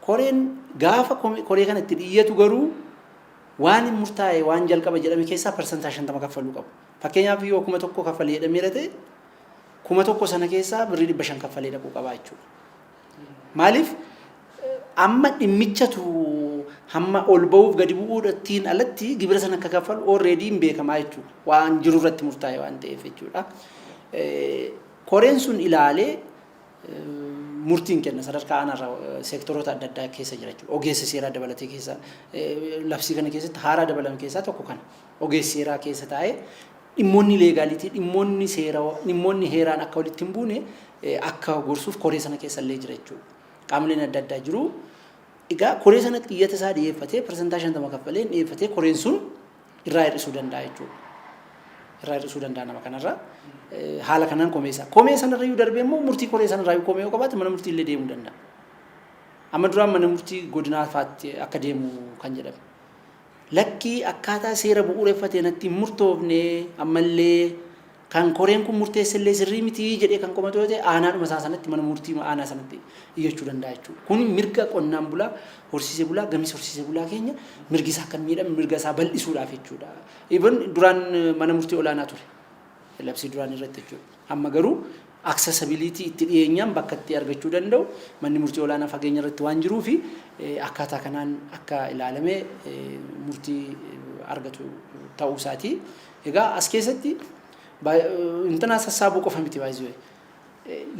Koreen gaafa koree kana itti dhiyyatu garuu waan hin murtaa'e, waan jalqaba jedhame keessaa 50% kaffaluu qabu. Fakkeenyaaf, yoo 1000 kaffalee jedhameera ta'e, 1000 sana keessaa birrii 500 kaffalee dhaquu qabaa jechuudha. Maaliif, amma dhimmichatu hamma ol ba'uuf gadi bu'uudhatiin alatti gibira sana akka kaffalu already hin beekamaa jechuudha. Waan jiru irratti murtaa'e waan ta'eef jechuudha. Koreen sun ilaalee murtiin kenna. Sadarkaa aanaarra seektoroota adda addaa keessa jira jechuudha. Ogeessa seeraa dabalatee keessa, labsii kana keessatti haaraa dabalame keessaa tokko kana. Ogeessi seeraa keessa taa'ee dhimmoonni legality, dhimmoonni seera, dhimmoonni heeraan akka walitti hin buune akka gorsuuf koree sana keessa illee jira jechuudha. Qaamoleen adda addaa jiru. Egaa koree sanatti iyyata isaa dhiyeeffatee, 50% kaffalee dhiyeeffatee, koreen sun irraa hir'isuu danda'a jechuudha. Irraa hir'isuu danda'a nama kanarraa. Haala kanaan komee isaa. Komee sanarra iyyuu darbee immoo murtii koree sanarraa iyyuu komee yoo qabaate mana murtii illee deemuu danda'a. Amma duraan mana murtii godinaa fa'aatti akka deemu kan jedhame. Lakkii, akkaataa seera bu'uureffatee natti hin murtoofne, ammallee kan koreen kun murteesse illee sirrii miti jedhee kan komatu yoo ta'e, aanaadhuma isaa sanatti, mana murtii aanaa sanatti iyyachuu danda'a jechuudha. Kun mirga qonnaan bulaa, horsiisee bulaa, gamis horsiisee bulaa keenya mirgi isaa akka hin miidhamne, mirga isaa bal'isuudhaaf jechuudha. Even duraan mana murtii olaanaa ture labsii duraan irratti jechuudha. Amma garuu accessibility, itti dhiyeenyaan bakka itti argachuu danda'u manni murtii olaanaa fageenya irratti waan jiruu fi akkaataa kanaan akka ilaalame murtii argatu ta'uu isaati. Egaa as keessatti intanaa sassaabuu qofa miti baay'ee.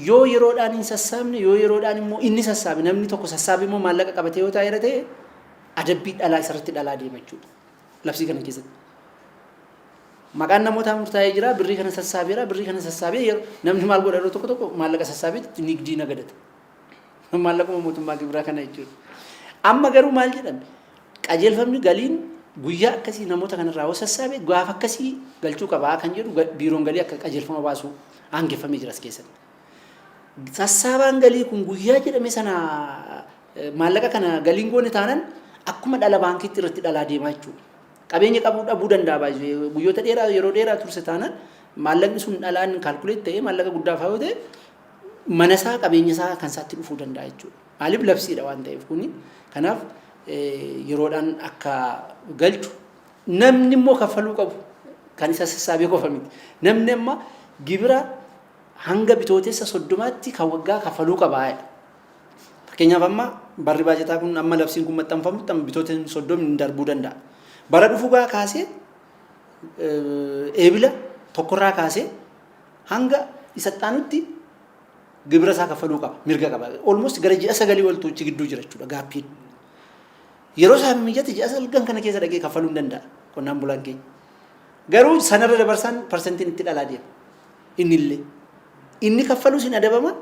Yoo yeroodhaan hin sassaabne, yoo yeroodhaan immoo inni sassaabe, namni tokko sassaabe immoo maallaqa qabatee yoo taa'eera ta'e, adabbii dhalaa isarratti dhalaa deema jechuudha. Labsii kana keessatti. Maqaan namootaa murtaa'ee jira, birrii kana sassaabeera, birrii kana sassaabee yeroo namni maal godha, yeroo tokko tokko maallaqa sassaabee nigdii nagadata. Maallaquma mootummaa gibiraa kana jechuudha. Amma garuu maal jedhame? Qajeelfamni galiin guyyaa akkasii namoota kanarraa yoo sassaabe gaafa akkasii galchuu qabaa kan jedhu biiroon galii akka qajeelfama baasu aangeffamee jira as keessatti. Sassaabaan galii kun guyyaa jedhame sana maallaqa kana galiin goone taanan akkuma dhala baankiitti irratti dhalaa deemaa jechuudha. Qabeenya qabuu dhabuu danda'a baay'ee, guyyoota dheeraa, yeroo dheeraa turse taanaan maallaqni sun dhalaan calculate ta'ee maallaqa guddaa fa'aa yoo ta'e mana isaa, qabeenya isaa kan isaatti dhufuu danda'a jechuudha. Maaliif, labsiidha waan ta'eef kuni. Kanaaf yeroodhaan akka galchu, namni immoo kaffaluu qabu kan isa sassaabee qofa miti. Namni amma gibira hanga Bitootessa 30tti kan waggaa kaffaluu qaba. Fakkeenyaaf, amma barri baajataa kun amma labsiin kun maxxanfamutti amma Bitootessa 30 darbuu danda'a. Bara dhufu gaa kaasee, Eebila 1rraa kaasee hanga isa xaanutti gibira isaa kaffaluu qaba, mirga qaba. Almost gara ji'a 9 oltu achi gidduu jira jechuudha gapiin. Yeroo isaa mijate ji'a 9 kana keessa dhaqee kaffaluu hin danda'a qonnaan bulaan keenya. Garuu sanarra dabarsaan percentiin itti dhalaa deema. Inni illee. Inni kaffalus hin adabama.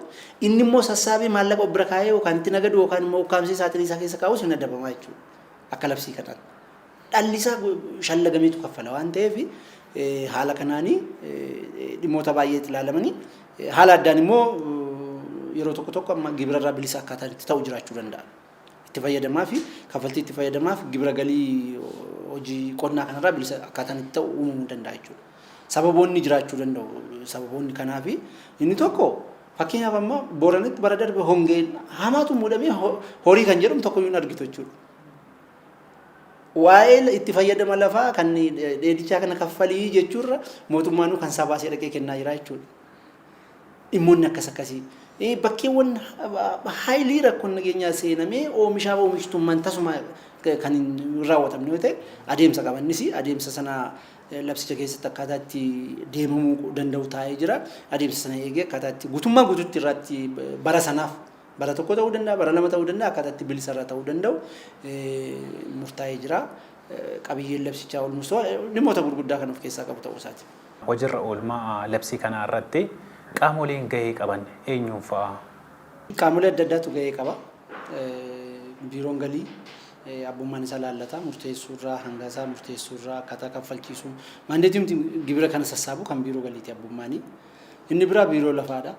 Inni immoo sassaabee maallaqa of bira kaa'ee yookaan itti nagadu yookaan immoo ukkaamsee saaxilii isaa keessa kaa'us hin adabama jechuudha. Akka labsii kanaatti. Dhalli isaa shallagameetu kaffala waan ta'eef, haala kanaanii dhimmoota baay'eetti ilaalamanii, haala addaan immoo yeroo tokko tokko amma gibirarraa bilisa akkaataan itti ta'u jiraachuu danda'a. Itti fayyadamaa fi kaffaltii itti fayyadamaa fi gibira galii hojii qonnaa kanarraa bilisa akkaataan itti ta'u uumamuu danda'a jechuudha. Sababoonni jiraachuu danda'u. Sababoonni kanaa fi inni tokko Fakkeenyaaf, amma Booranatti bara darbe hongeen hamaatu muudamee horii kan jedhamu tokko hin argitu jechuudha. Waa'ee itti fayyadama lafaa kan dheedichaa kana kaffalii jechuurra mootummaanuu kan isaa baasee dhaqee kennaa jira jechuudha. Dhimmoonni akkas akkasii. Bakkeewwan haayilii rakkoon nageenyaa seenamee oomishaaf oomishtummaan tasuma kan hin raawwatamne yoo ta'e, adeemsa qaba. Innis adeemsa sana labsicha keessatti akkaataa itti deemamuu danda'u taa'ee jira. Adeemsa sana eegee akkaataa itti guutummaa guutuutti irratti bara sanaaf, bara tokko ta'uu danda'a, bara lama ta'uu danda'a, akkaataa itti bilisa irra ta'uu danda'u murtaa'ee jira. Qabiyyeen labsichaa olmusoo dhimmoota gurguddaa kan of keessaa qabu ta'uu isaati. Hojiirra oolmaa labsii kanaa irratti qaamoleen gahee qaban eenyuun fa'a? Qaamolee adda addaatu gahee qaba. Biiroon galii abbummaan isaa laallata, murteessuurraa, hanga isaa murteessuurraa, akkaataa kaffalchiisuu, maandeetii gibira kana sassaabu kan biiroo galiiti abbummaanii. Inni biraa biiroo lafaadha.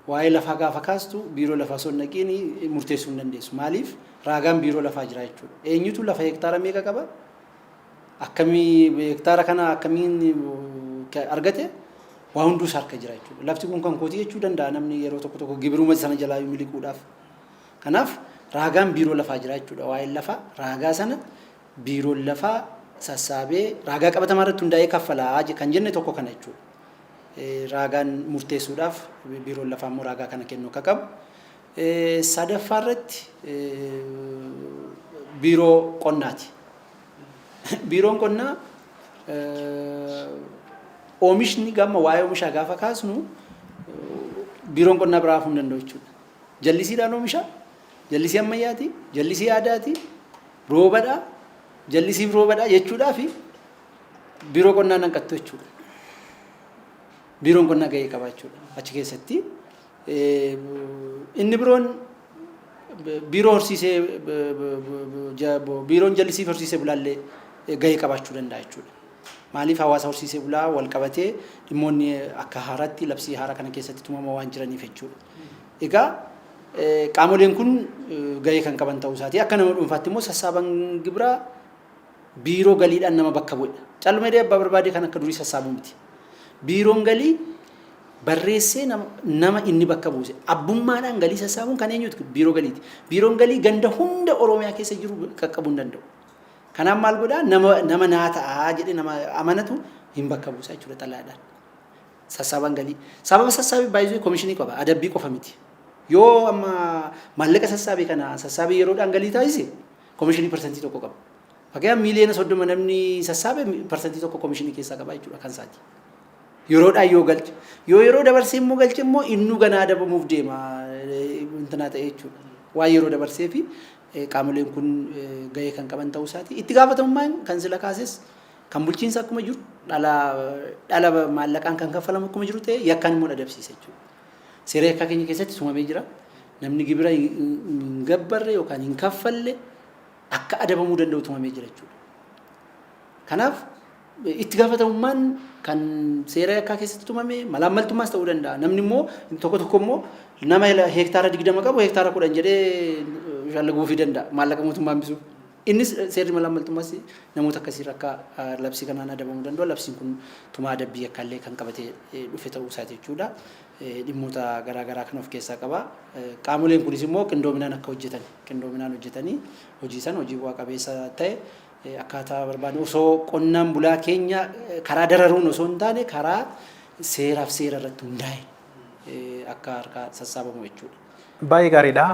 Waa'ee lafaa gaafa kaastu biiroo lafaa osoo hin dhaqiin murteessuu hin dandeessu. Maaliif? Raagaan biiroo lafaa jira jechuudha. Eenyutu lafa hektaara meeqa qaba? Akkamii hektaara kana akkamiin argate? Waa hunduu isaa harka jira jechuudha. Lafti kun kan kooti jechuu danda'a namni yeroo tokko tokko gibiruma sana jalaa miliquudhaaf. Kanaaf raagaan biiroo lafaa jira jechuudha. Waa'een lafaa raagaa sana biiroon lafaa sassaabee raagaa qabatamaa irratti hundaa'ee kaffalaa kan jenne tokko kana jechuudha. Raagaan murteessuudhaaf biiroon lafaa immoo raagaa kana kennuu akka qabu. Sadaffaa irratti biiroo qonnaati. Biiroon qonnaa oomishni gama waa'ee oomishaa gaafa kaasnu biiroon qonnaa biraa hafuu hin danda'u jechuudha. Jallisiidhaan oomisha, jallisii ammayyaati, jallisii aadaati, roobadha, jallisiif roobadha jechuudhaa fi biiroo qonnaa nan qattu jechuudha. Biiroon qonnaa gahee qaba jechuudha achi keessatti. Inni biroon biiroo horsiisee, biiroon jallisiif horsiisee bulaallee gahee qabaachuu danda'a jechuudha. Maaliif? Hawaasa horsiisee bulaa wal qabatee dhimmoonni akka haaraatti labsii haaraa kana keessatti tumama waan jiraniif jechuudha. Egaa qaamoleen kun gahee kan qaban ta'uu isaati. Akka nama dhuunfaatti immoo sassaaban gibiraa biiroo galiidhaan nama bakka bu'edha. Calluma jedhee abbaa barbaadee kan akka durii sassaabuu miti. Biiroon galii barreessee nama inni bakka buuse. Abbummaadhaan galii sassaabuun kan eenyuti? Biiroo galiiti. Biiroon galii ganda hunda Oromiyaa keessa jiru qaqqabuu hin danda'u. Kanaaf maal godhaa? Nama naa ta'aa jedhee nama amanatu hin bakka buusa jechuudha xalayaadhaan. Sassaaban galii. Sababa sassaabii baay'isuu komishinii qaba. Adabbii qofa miti. Yoo amma maallaqa sassaabe kana sassaabii yeroodhaan galii taasise komishinii 1% qaba. Fakkeenyaaf, 30 miiliyoona namni sassaabe 1% komishinii keessaa qaba jechuudha kan isaati. Yeroodhaan yoo galche. Yoo yeroo dabarsee immoo galche immoo innuu ganaa adabamuuf deema intinaa ta'e jechuudha. Waan yeroo dabarsee fi qaamoleen kun gahee kan qaban ta'uu isaati. Itti gaafatamummaan kan sila kaases kan bulchiinsa akkuma jiru, dhala dhala maallaqaan kan kaffalamu akkuma jiru ta'e, yakkaan immoo adabsiisa jechuudha. Seera yakkaa keenya keessatti tumamee jira. Namni gibira hin gabbarre yookaan hin kaffalle akka adabamuu danda'u tumamee jira jechuudha. Kanaaf itti gaafatamummaan kan seera yakkaa keessatti tumame malaammaltummaas ta'uu danda'a. Namni immoo tokko tokko immoo nama hektaara 20 qabu hektaara 10 jedhee shallaguufii danda'a maallaqa mootummaa hambisuuf. Innis seerri malaammaltummaas namoota akkasiirra akka labsii kanaan adabamuu danda'u. Labsiin kun tumaa adabbii yakkaallee kan qabatee dhufe ta'uu isaati jechuudha. Dhimmoota garaa garaa kan of keessaa qaba. Qaamoleen kunis immoo qindoominaan akka hojjetan, qindoominaan hojjetanii hojii san hojii bu'aa qabeessa ta'e akkaataa barbaadnu osoo qonnaan bulaa keenya karaa dararuun osoo hin taane karaa seeraaf seera irratti hundaa'e akka harkaa sassaabamu jechuudha. Baay'ee gaariidha.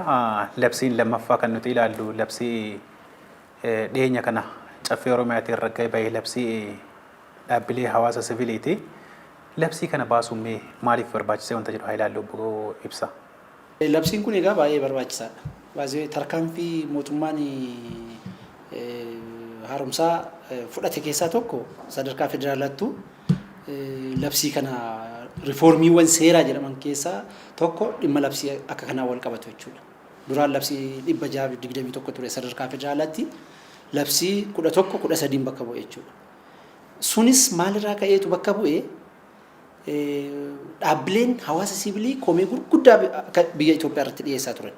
Labsiin lammaffaa kan nuti ilaallu labsii dhiyeenya kana Caffee Oromiyaatiin ragga'ee bahee labsii dhaabbilee hawaasa siviiliiti. Labsii kana baasuun mee maaliif barbaachisee wanta jedhu haa ilaallu, obbo Ibsa. Labsiin kun egaa baay'ee barbaachisaadha. Baay'ee tarkaanfii mootummaan haaromsaa fudhate keessaa tokko sadarkaa federaalaattuu labsii kana rifoormiiwwan seeraa jedhaman keessaa tokko dhimma labsii akka kanaa wal qabatu jechuudha. Duraan labsii 621 ture sadarkaa federaalaatti, labsii 11 13n bakka bu'e jechuudha. Sunis maalirraa ka'eetu bakka bu'e? Dhaabbileen hawaasa siivilii komee gurguddaa akka biyya Itoophiyaa irratti dhiyeessaa turan.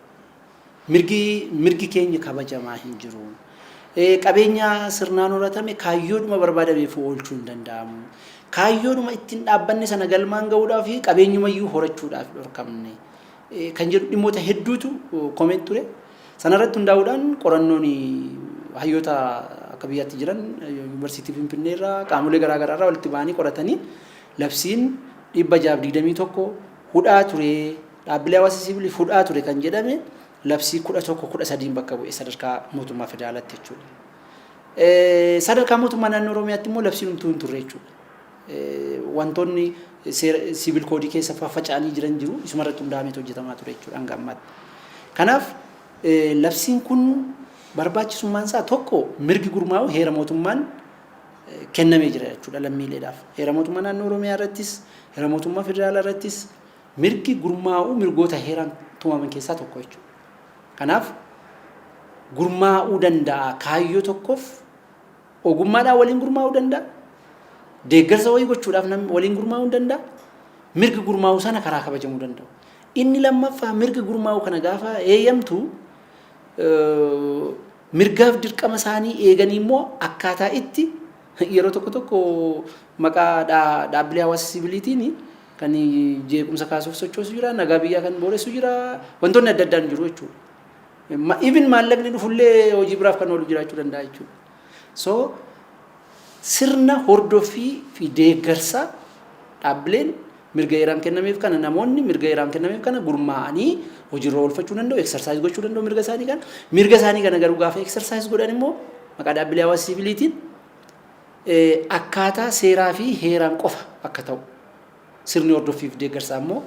Mirgi keenya kabajamaa hin jiru. Qabeenya sirnaan horatame kaayyoodhuma barbaadameef oolchuu hin danda'amu. Kaayyoodhuma ittiin dhaabbanne sana galmaan ga'uudhaaf fi qabeenyumayyuu horachuudhaaf dhorkamne kan jedhu dhimmoota hedduutu comment ture. Sanarratti hundaa'uudhaan qorannoon hayyoota akka biyyaatti jiran Yuunivarsiitii Finfinnee irraa, qaamolee garaa garaa irraa walitti ba'anii qoratanii, labsiin 621 hudhaa ture, dhaabbilee hawaasa siviiliif hudhaa ture kan jedhame labsii 11 13n bakka bu'e sadarkaa mootummaa federaalaatti jechuudha. Sadarkaa mootummaa naannoo Oromiyaatti immoo labsiin homtuu hin turre jechuudha. Wantoonni seera siivil koodii keessa faffaca'anii jiran jiru, isuma irratti hundaa'ameetu hojjetamaa ture jechuudha hanga ammaatti. Kanaaf labsiin kun barbaachisummaan isaa tokko, mirgi gurmaa'u heera mootummaan kennamee jira jechuudha lammiileedhaaf. Heera mootummaa naannoo Oromiyaa irrattis, heera mootummaa federaalaa irrattis mirgi gurmaa'uu mirgoota heeraan tumaman keessaa tokko jechuudha. Kanaaf gurmaa'uu danda'a, kaayyoo tokkoof ogummaadhaan waliin gurmaa'uu danda'a. Deeggarsa wayii gochuudhaaf namni waliin gurmaa'uu danda'a. Mirgi gurmaa'uu sana karaa kabajamuu danda'u. Inni lammaffaa, mirga gurmaa'uu kana gaafa eeyyamtu, mirgaaf dirqama isaanii eeganii immoo akkaataa itti yeroo tokko tokko maqaa dhaabbilee hawaasa siviiliitiin kan jeequmsa kaasuuf sochoosu jira, nagaa biyyaa kan booressu jira, wantoonni adda addaan jiru jechuudha. Even maallaqni dhufullee hojii biraaf kan oolu jiraachuu danda'a jechuudha. So sirna hordoffii fi deeggarsa dhaabbileen mirga heeraan kennameef kana, namoonni mirga heeraan kennameef kana gurmaa'anii hojiirra oolfachuu danda'u, exercise gochuu danda'u mirga isaanii kana. Mirga isaanii kana garuu gaafa exercise godhan immoo maqaa dhaabbilee hawaasa siviiliitiin akkaataa seeraa fi heeraan qofa akka ta'u sirni hordoffii fi deeggarsaa immoo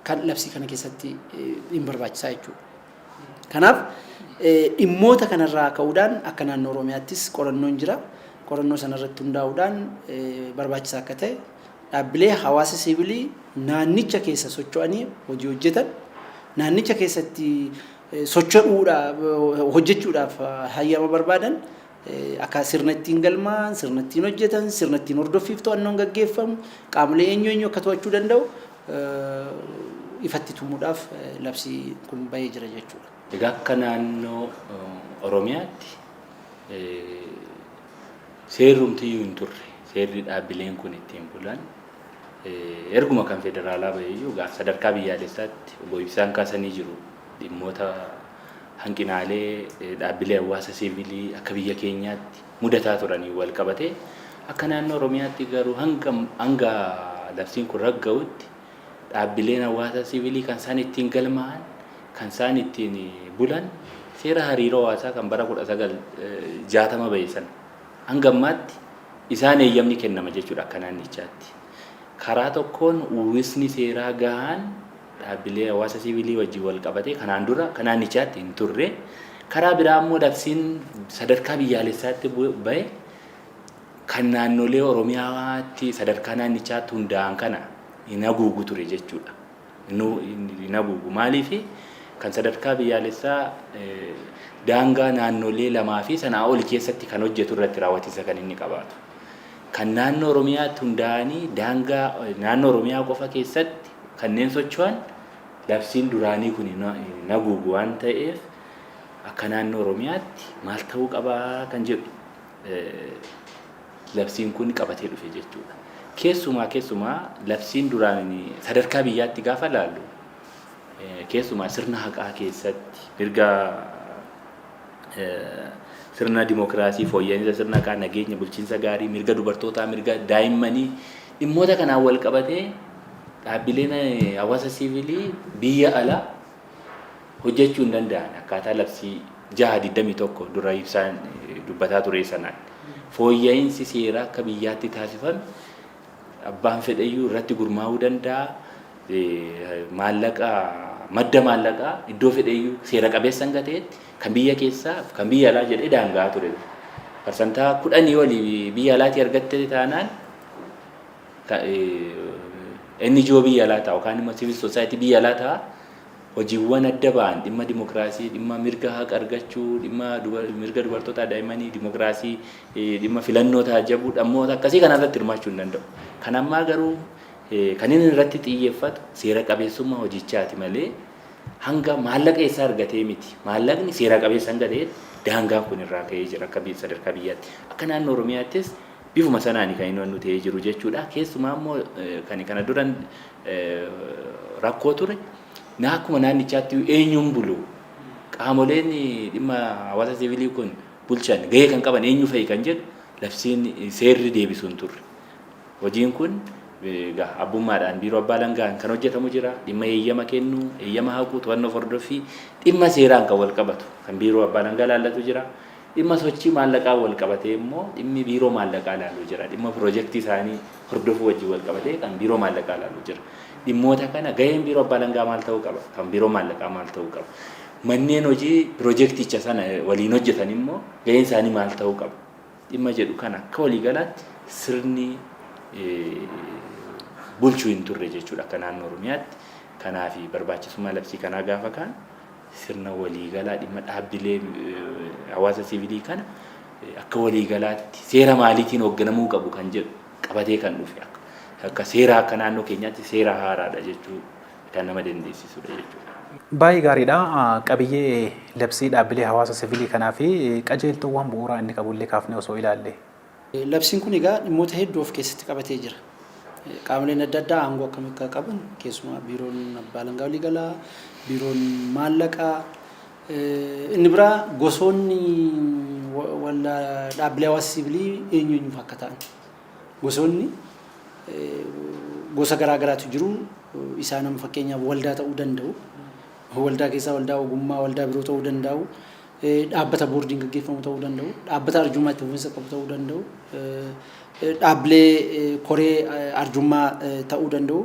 kan labsii kana keessatti hin barbaachisaa jechuudha. Kanaaf dhimmoota kanarraa ka'uudhaan akka naannoo Oromiyaattis qorannoon jira. Qorannoo sanarratti hundaa'uudhaan barbaachisaa akka ta'e, dhaabbilee hawaasa siivilii naannicha keessa socho'anii hojii hojjetan, naannicha keessatti socho'uudhaaf, hojjechuudhaaf hayyama barbaadan, akka sirna ittiin galmaa'an, sirna ittiin hojjetan, sirna ittiin hordoffiif to'annoon gaggeeffamu, qaamolee eenyu eenyu akka to'achuu danda'u ifatti tumuudhaaf labsii kun bahee jira jechuudha. Egaa akka naannoo Oromiyaatti seerrumtiyyuu hin turre. Seerri dhaabbileen kun ittiin bulan erguma kan federaalaa baheeyyuu gaaf sadarkaa biyyaalessaatti obbo Ibsaan kaasanii jiru, dhimmoota hanqinaalee dhaabbilee hawaasa siivilii akka biyya keenyaatti mudataa turanii wal qabatee, akka naannoo Oromiyaatti garuu hanga labsiin kun ragga'utti dhaabbileen hawaasa siivilii kan isaan ittiin galmaa'an, kan isaan ittiin bulan seera hariiroo hawaasaa kan bara 1960 bahe sana hanga ammaatti isaan eeyyamni kennama jechuudha akka naannichaatti. Karaa tokkoon uwwisni seeraa gahaan dhaabbilee hawaasa siivilii wajjin wal qabatee kanaan dura akka naannichaatti hin turre. Karaa biraa immoo labsiin sadarkaa biyyaalessaatti bahe kan naannolee Oromiyaatti sadarkaa naannichaatti hundaa'an kana hin haguugu ture jechuudha. Hin haguugu. Maaliif? Kan sadarkaa biyyaalessaa daangaa naannolee lamaa fi sanaa oli keessatti kan hojjetu irratti raawwatiinsa kan inni qabaatu. Kan naannoo Oromiyaatti hundaa'anii daangaa naannoo Oromiyaa qofa keessatti kanneen socho'an labsiin duraanii kun hin haguugu waan ta'eef, akka naannoo Oromiyaatti maal ta'uu qabaa kan jedhu labsiin kun qabatee dhufe jechuudha. Keessumaa labsiin duraan sadarkaa biyyaatti gaafa laallu, keessumaa sirna haqaa keessatti mirga sirna dimokiraasii, fooyya'insa sirna haqaa, nageenya, bulchiinsa gaarii, mirga dubartootaa, mirga daa'immanii, dhimmoota kanaan wal qabatee dhaabbileen hawaasa siivilii biyya alaa hojjechuu hin danda'an akkaataa labsii 6/21 dura Ibsaan dubbataa ture sanaan. Fooyya'insi seeraa akka biyyaatti taasifame abbaan fedheyyuu irratti gurmaa'uu danda'a. Maallaqa, madda maallaqaa iddoo fedheyyuu seera qabeessa hanga ta'etti kan biyya keessaa, kan biyya alaa jedhee daangaa ture. 10% olii biyya alaatii argatte taanaan NGO biyya alaa ta'a yookaan immoo civil society biyya alaa ta'a. Hojiiwwan adda ba'an dhimma dimokiraasii, dhimma mirga haqa argachuu, dhimma mirga dubartootaa, daa'immanii, dimokiraasii, dhimma filannoo taajjabuu, dhimmoota akkasii kana irratti hirmaachuu hin danda'u. Kan ammaa garuu kan inni irratti xiyyeeffatu seera qabeessummaa hojichaati malee hanga maallaqa eessaa argatee miti. Maallaqni seera qabeessa hanga ta'etti daangaan kun irraa ka'ee jira akka sadarkaa biyyaatti. Akka naannoo Oromiyaattis Bifuma sanaan kan inni ta'ee jiru jechuudha. Keessumaa immoo kan kana duran rakkoo ture na akkuma naannichaatti eenyuun bulu, qaamoleen dhimma hawaasa siivilii kun bulchan gahee kan qaban eenyu fa'i kan jedhu labsiin seerri deebisuu hin turre. Hojiin kun abbummaadhaan biiroo abbaa alangaan kan hojjetamu jira. Dhimma eeyyama kennuu, eeyyama haquu, to'annoo hordoffii, dhimma seeraan kan wal qabatu kan biiroo abbaa alangaa laallatu jira. Dhimma sochii maallaqaa wal qabatee immoo dhimmi biiroo maallaqaa laalu jira. Dhimma piroojeektii isaanii hordofuu wajjin wal qabatee kan biiroo maallaqaa laalu jira. Dhimmoota kana gaheen biiroo abbaa alangaa maal ta'uu qaba? Kan biiroo maallaqaa maal ta'uu qaba? Manneen hojii piroojeekticha sana waliin hojjetan immoo gaheen isaanii maal ta'uu qaba? Dhimma jedhu kana akka waliigalaatti sirni bulchuu hin turre jechuudha akka naannoo Oromiyaatti. Kanaaf barbaachisummaa labsii kanaa gaafa kaan sirna waliigalaa dhimma dhaabbilee hawaasa siivilii kana akka waliigalaatti seera maaliitiin hoogganamuu qabu kan jedhu qabatee kan dhufe akka seera akka naannoo keenyaatti seera haaraadha jechuu kan nama dandeessisudha jechuudha. Baay'ee gaariidha. Qabiyyee labsii dhaabbilee hawaasa siviilii kanaa fi qajeeltowwan bu'uuraa inni qabullee kaafnee osoo ilaalle. Labsiin kun egaa dhimmoota hedduu of keessatti qabatee jira. Qaamoleen adda addaa aangoo akkamii akka qaban, keessumaa biiroon abbaa alangaa waliigalaa, biiroon maallaqaa, inni biraa gosoonni dhaabbilee hawaasa siivilii eenyu eenyuuf akka ta'an. Gosoonni gosa garaa garaatu jiru. Isaan amma fakkeenyaaf waldaa ta'uu danda'u. Waldaa keessaa waldaa ogummaa, waldaa biroo ta'uu danda'u. Dhaabbata boordiin gaggeeffamu ta'uu danda'u. Dhaabbata arjummaa itti fufiinsa qabu ta'uu danda'u. Dhaabbilee koree arjummaa ta'uu danda'u.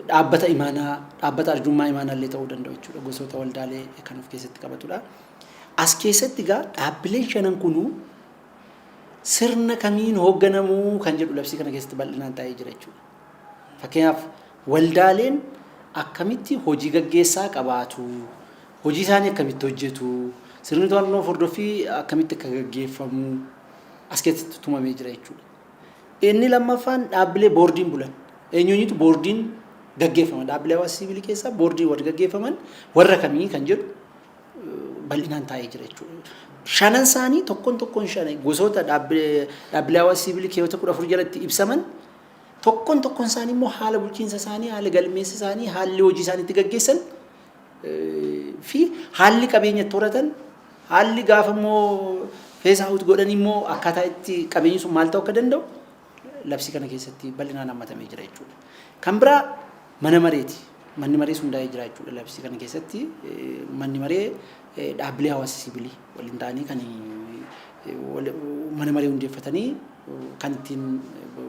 Dhaabbata imaanaa, dhaabbata arjummaa imaanaa illee ta'uu danda'u jechuudha. Gosoota waldaalee kan of keessatti qabatudha. As keessatti egaa dhaabbileen shanan kunuu sirna kamiin hoogganamuu kan jedhu labsii kana keessatti bal'inaan taa'ee jira jechuudha. Fakkeenyaaf waldaaleen akkamitti hojii gaggeessaa qabaatu, hojii isaanii akkamitti hojjetu, sirni to'annoo hordoffii akkamitti akka gaggeeffamu as keessatti tumamee jira jechuudha. Inni lammaffaan dhaabbilee boordiin bulan. Eenyuutu boordiin gaggeeffama? Dhaabbilee hawaasa siivilii keessaa boordii warri gaggeeffaman warra kamii kan jedhu bal'inaan taa'ee jira jechuudha. Shanan isaanii tokkoon tokkoon shanan gosoota dhaabbilee hawaasa siivilii keewwata 14 jalatti ibsaman tokkoon tokkoon isaanii immoo haala bulchiinsa isaanii, haala galmeessa isaanii, haalli hojii isaanii itti gaggeessan fi haalli qabeenya itti horatan, haalli gaafa immoo phase out godhan immoo akkaataa itti qabeenyi sun maal ta'uu akka danda'u labsii kana keessatti bal'inaan hammatamee jira jechuudha. Kan biraa mana mareeti. Manni marees hundaa'ee jira jechuudha labsii kana keessatti. Manni maree dhaabbilee hawaasa siivilii waliin ta'anii kan mana maree hundeeffatanii kan ittiin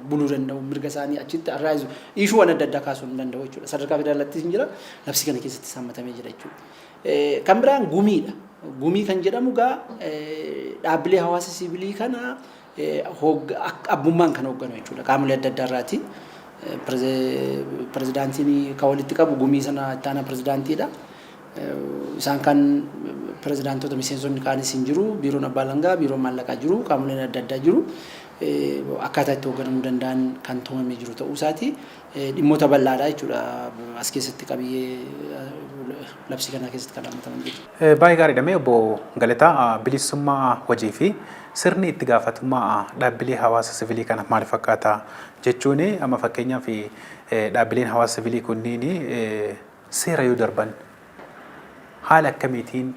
buluu danda'u, mirga isaanii achitti arraayizu, issuewwan adda addaa kaasuu hin danda'u jechuudha. Sadarkaa federaalaattis hin jira, labsii kana keessatti hammatamee jira jechuudha. Kan biraan gumiidha. Gumii kan jedhamu gaa dhaabbilee hawaasa siivilii kana abbummaan kan hoogganu jechuudha. Qaamolee adda addaa irraati. Pirezidaantiin kan walitti qabu gumii sana itti aanaa pirezidaantiidha. Isaan kan pirezidaantota miseensonni kaanis hin jiru. Biiroon abbaa alangaa, biiroon maallaqaa jiru, qaamoleen adda addaa jiru. Akkaataa itti hoogganamuu danda'an kan tumamee jiru ta'uu isaati. Dhimmoota bal'aadha jechuudha as keessatti qabiyyee labsii kanaa keessatti kan hammataman jiru. Baay'ee gaariidha. Mee obbo Galataa, bilisummaa hojii fi sirni itti gaafatummaa dhaabbilee hawaasa sivilii kana maal fakkaata jechuun, amma fakkeenyaaf dhaabbileen hawaasa sivilii kunniin seera yoo darban haala akkamiitiin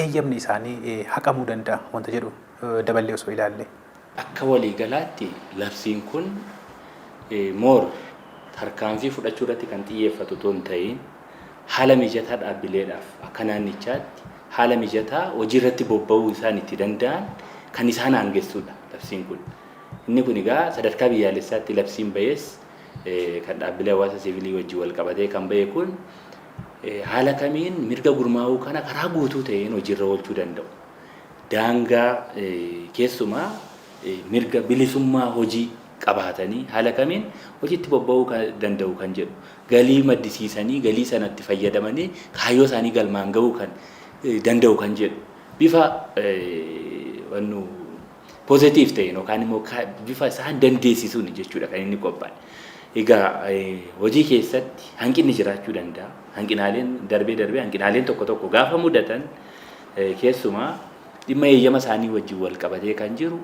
eeyyamni isaanii haqamuu danda'a wanta jedhu daballee osoo ilaalle. Akka waliigalaatti labsiin kun more tarkaanfii fudhachuu irratti kan xiyyeeffatu otoo hin ta'in, haala mijataa dhaabbileedhaaf akka naannichaatti haala mijataa hojii irratti bobba'uu isaan itti danda'an kan isaan aangessuudha labsiin kun. Inni kun egaa sadarkaa biyyaalessaatti labsiin ba'es kan dhaabbilee hawaasa siivilii wajjin wal qabatee kan ba'e kun haala kamiin mirga gurmaa'uu kana karaa guutuu ta'een hojiirra oolchuu danda'u. Daangaa keessumaa mirga bilisummaa hojii qabaatanii haala kamiin hojiitti bobba'uu danda'u kan jedhu, galii maddisiisanii galii sanatti fayyadamanii kaayyoo isaanii galmaan ga'uu kan danda'u kan jedhu bifa wannu positive ta'een yookaan immoo bifa isaan dandeessisuun jechuudha kan inni qophaa'e. Egaa hojii keessatti hanqinni jiraachuu danda'a. Hanqinaaleen darbee darbee hanqinaaleen tokko tokko gaafa mudatan, keessumaa dhimma eeyyama isaanii wajjin wal qabatee kan jiru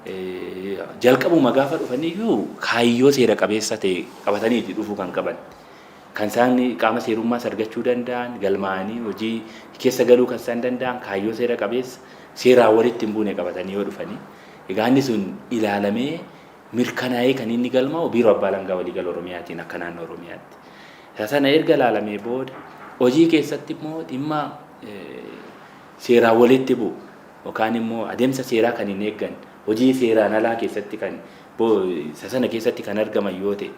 Jalqabuma gaafa dhufaniyyuu kaayyoo seera qabeessa ta'e qabataniiti dhufuu kan qaban. Kan isaan qaama seerummaas argachuu danda'an, galmaa'anii hojii keessa galuu kan isaan danda'an kaayyoo seera qabeessa seeraan walitti hin buune qabatanii yoo dhufanii, egaa inni sun ilaalamee mirkanaa'ee kan inni galmaa'u Biiroo Abbaa Alangaa Waliigala Oromiyaatiin akka naannoo Oromiyaatti. Isa sana erga ilaalamee booda hojii keessatti immoo dhimma seeraan walitti bu'u yookaan immoo adeemsa seeraa kan hin eeggan hojii seeraan alaa keessatti kan isa sana keessatti kan argaman yoo ta'e,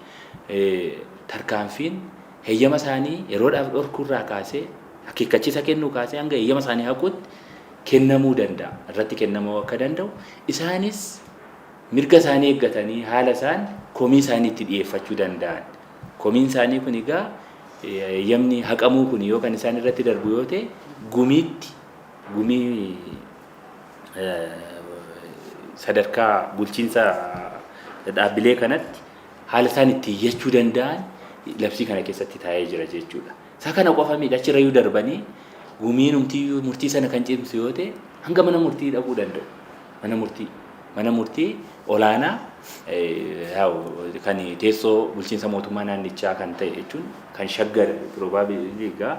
tarkaanfiin heeyyama isaanii yeroodhaaf dhorkuurraa kaasee, akeekkachiisa kennuu kaasee hanga heeyyama isaanii haquutti kennamuu danda'a. Irratti kennamuu akka danda'u, isaanis mirga isaanii eeggatanii haala isaan komii isaanii itti dhiyeeffachuu danda'an. Komiin isaanii kun egaa heeyyamni haqamuu kun yoo kan isaan irratti darbu yoo ta'e, gumiitti, gumii sadarkaa bulchiinsa dhaabbilee kanatti haala isaan itti iyyachuu danda'an labsii kana keessatti taa'ee jira jechuudha. Isa kana qofa miti, achirrayyuu darbanii gumiin umtiyyuu murtii sana kan cimsu yoo ta'e hanga mana murtii dhaquu danda'u. Mana murtii olaanaa kan teessoo bulchiinsa mootummaa naannichaa kan ta'e jechuun kan Shaggar probably egaa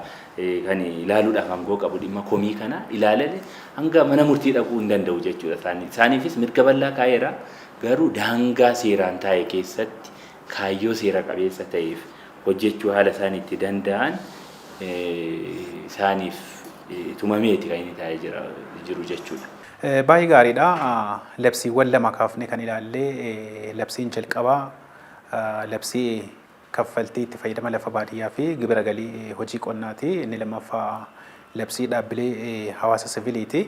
kan ilaaluudhaaf aangoo qabu dhimma komii kana ilaalale hanga mana murtii dhaquu hin danda'u jechuudha. Isaaniifis mirga bal'aa kaa'eera, garuu daangaa seeraan taa'e keessatti kaayyoo seera qabeessa ta'eef hojjechuu haala isaan itti danda'an isaaniif tumameeti kan inni taa'ee jiru jechuudha. Baay'ee gaariidha. Labsiiwwan lama kaafne kan ilaalle, labsiin jalqabaa labsii kaffaltii itti fayyadama lafa baadiyyaa fi gibira galii hojii qonnaati. Inni lammaffaa labsii dhaabbilee hawaasa siviiliiti.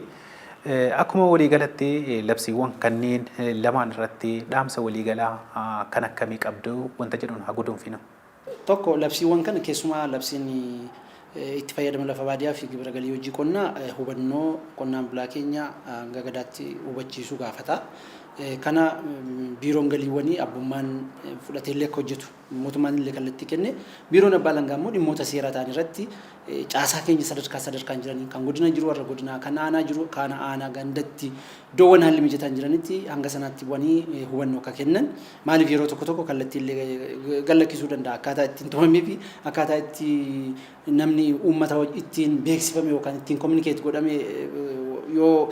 Akkuma waliigalatti labsiiwwan kanneen lamaan irratti dhaamsa waliigalaa kan akkamii qabdu wanta jedhuun haa guduunfinu. Tokko, labsiiwwan kana, keessumaa labsiin itti fayyadama lafa baadiyyaa fi gibira galii hojii qonnaa, hubannoo qonnaan bulaa keenya hanga gadaatti hubachiisuu gaafata. Kana biiroon galiiwwanii abbummaan fudhatee illee akka hojjetu mootummaan illee kallattii kenne, biiroon abbaa alangaa immoo dhimmoota seeraa ta'an irratti caasaa keenya sadarkaa sadarkaan jiranii, kan godina jiru warra godinaa, kan aanaa jiru kan aanaa, gandatti iddoowwan haalli mijataan jiranitti hanga sanaatti bu'anii hubannoo akka kennan. Maaliif, yeroo tokko tokko kallattii illee gallakkisuu danda'a, akkaataa ittiin tumamee fi akkaataa itti namni uummata ittiin beeksifame yookaan ittiin communicate godhame yoo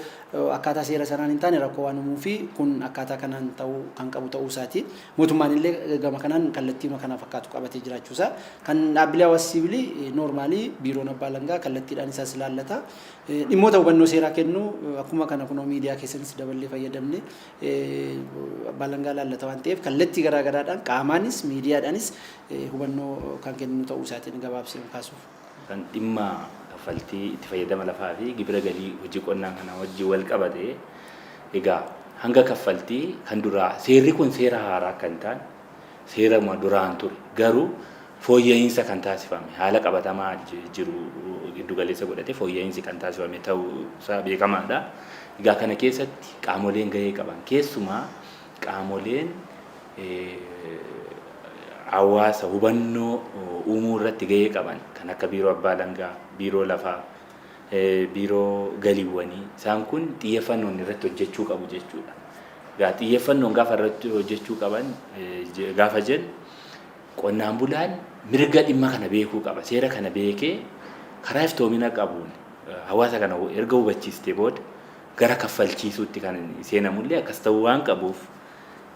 akkaataa seera sanaan hin taane rakkoo waan uumuu fi kun akkaataa kanaan ta'uu kan qabu ta'uu isaati. Mootummaan illee gama kanaan kallattiima kana fakkaatu qabatee jiraachuusaa. Kan dhaabbilee hawaasa siivilii normally biiroon abbaa alangaa kallattiidhaan isaas ilaallata. Dhimmoota hubannoo seeraa kennu akkuma kana kunoo miidiyaa keessanis daballee fayyadamne abbaa alangaa ilaallata waan ta'eef, kallattii garaa garaadhaan qaamaanis miidiyaadhaanis hubannoo kan kennu ta'uu isaatiin gabaabsee kaasuuf. Kan dhimma kaffaltii itti fayyadama lafaa fi gibira galii hojii qonnaa kana wajjin wal qabate, egaa hanga kaffaltii kan duraa seerri kun seera haaraa kan ta'an, seerama duraan ture garuu fooyya'insa kan taasifame, haala qabatamaa jiru giddu galeessa godhate fooyya'insi kan taasifame ta'uu isaa beekamaadha. Egaa kana keessatti qaamoleen gahee qaban, keessumaa qaamoleen hawaasa hubannoo uumuu irratti gahee qaban kan akka biiroo abbaa alangaa, biiroo lafaa, biiroo galiiwwanii, isaan kun xiyyeeffannoon irratti hojjechuu qabu jechuudha. Egaa xiyyeeffannoon gaafa irratti hojjechuu qaban gaafa jennu, qonnaan bulaan mirga dhimma kana beekuu qaba. Seera kana beekee karaa iftoomina qabuun hawaasa kana erga hubachiistee booda gara kaffalchiisuutti kan seenamullee akkas ta'uu waan qabuuf,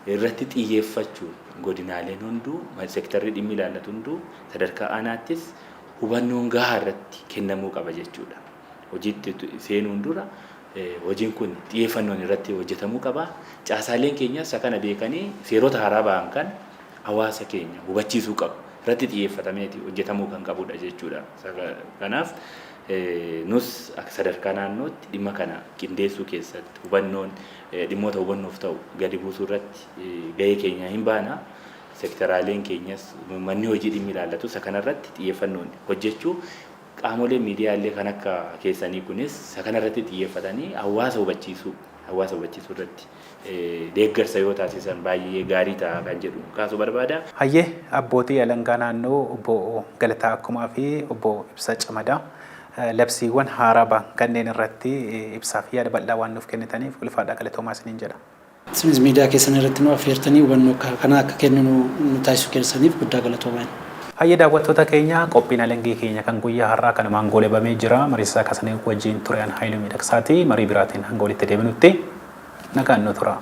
irratti xiyyeeffachuun godinaaleen hunduu, seektarri dhimmi ilaallatu hunduu, sadarkaa aanaattis hubannoon gahaa irratti kennamuu qaba jechuudha. Hojiitti seenuun dura hojiin kun xiyyeeffannoon irratti hojjetamuu qaba. Caasaaleen keenyas isa kana beekanii seerota haaraa ba'an kan hawaasa keenya hubachiisuu qabu. Irratti xiyyeeffatameeti hojjetamuu kan qabudha jechuudha. Kanaaf nus akka sadarkaa naannootti dhimma kana qindeessuu keessatti hubannoon dhimmoota hubannoof ta'u gadi buusuu irratti gahee keenya hin baana. Sektaraaleen keenyas, manni hojii dhimmi ilaallatu isa kanarratti xiyyeeffannoon hojjechuu, qaamoleen miidiyaalee kan akka keessanii kunis isa kanarratti xiyyeeffatanii hawaasa hubachiisuu irratti deeggarsa yoo taasisan baay'ee gaarii ta'a kan jedhu kaasuu barbaada. Hayyee, abbootii alangaa naannoo obbo Galataa Akkumaa fi obbo Ibsaa Camadaa, labsiiwwan haaraa ba'an kanneen irratti ibsaa fi yaada bal'aa waan nuuf kennitaniif ulfaadhaa, galatoomaa isiniin jedha. Isinis miidiyaa keessan irratti nu affeertanii hubannoo kana akka kennu nu taasisuu keessaniif guddaa galatoomaa. Hayyee daawwattoota keenya, qophiin alangee keenya kan guyyaa har'aa kanumaan goolabamee jira. Mariisaa Kasanee wajjin ture an Haayiluu Miidhagsaati. Marii biraatiin hanga walitti deebinutti nagaan nu tura.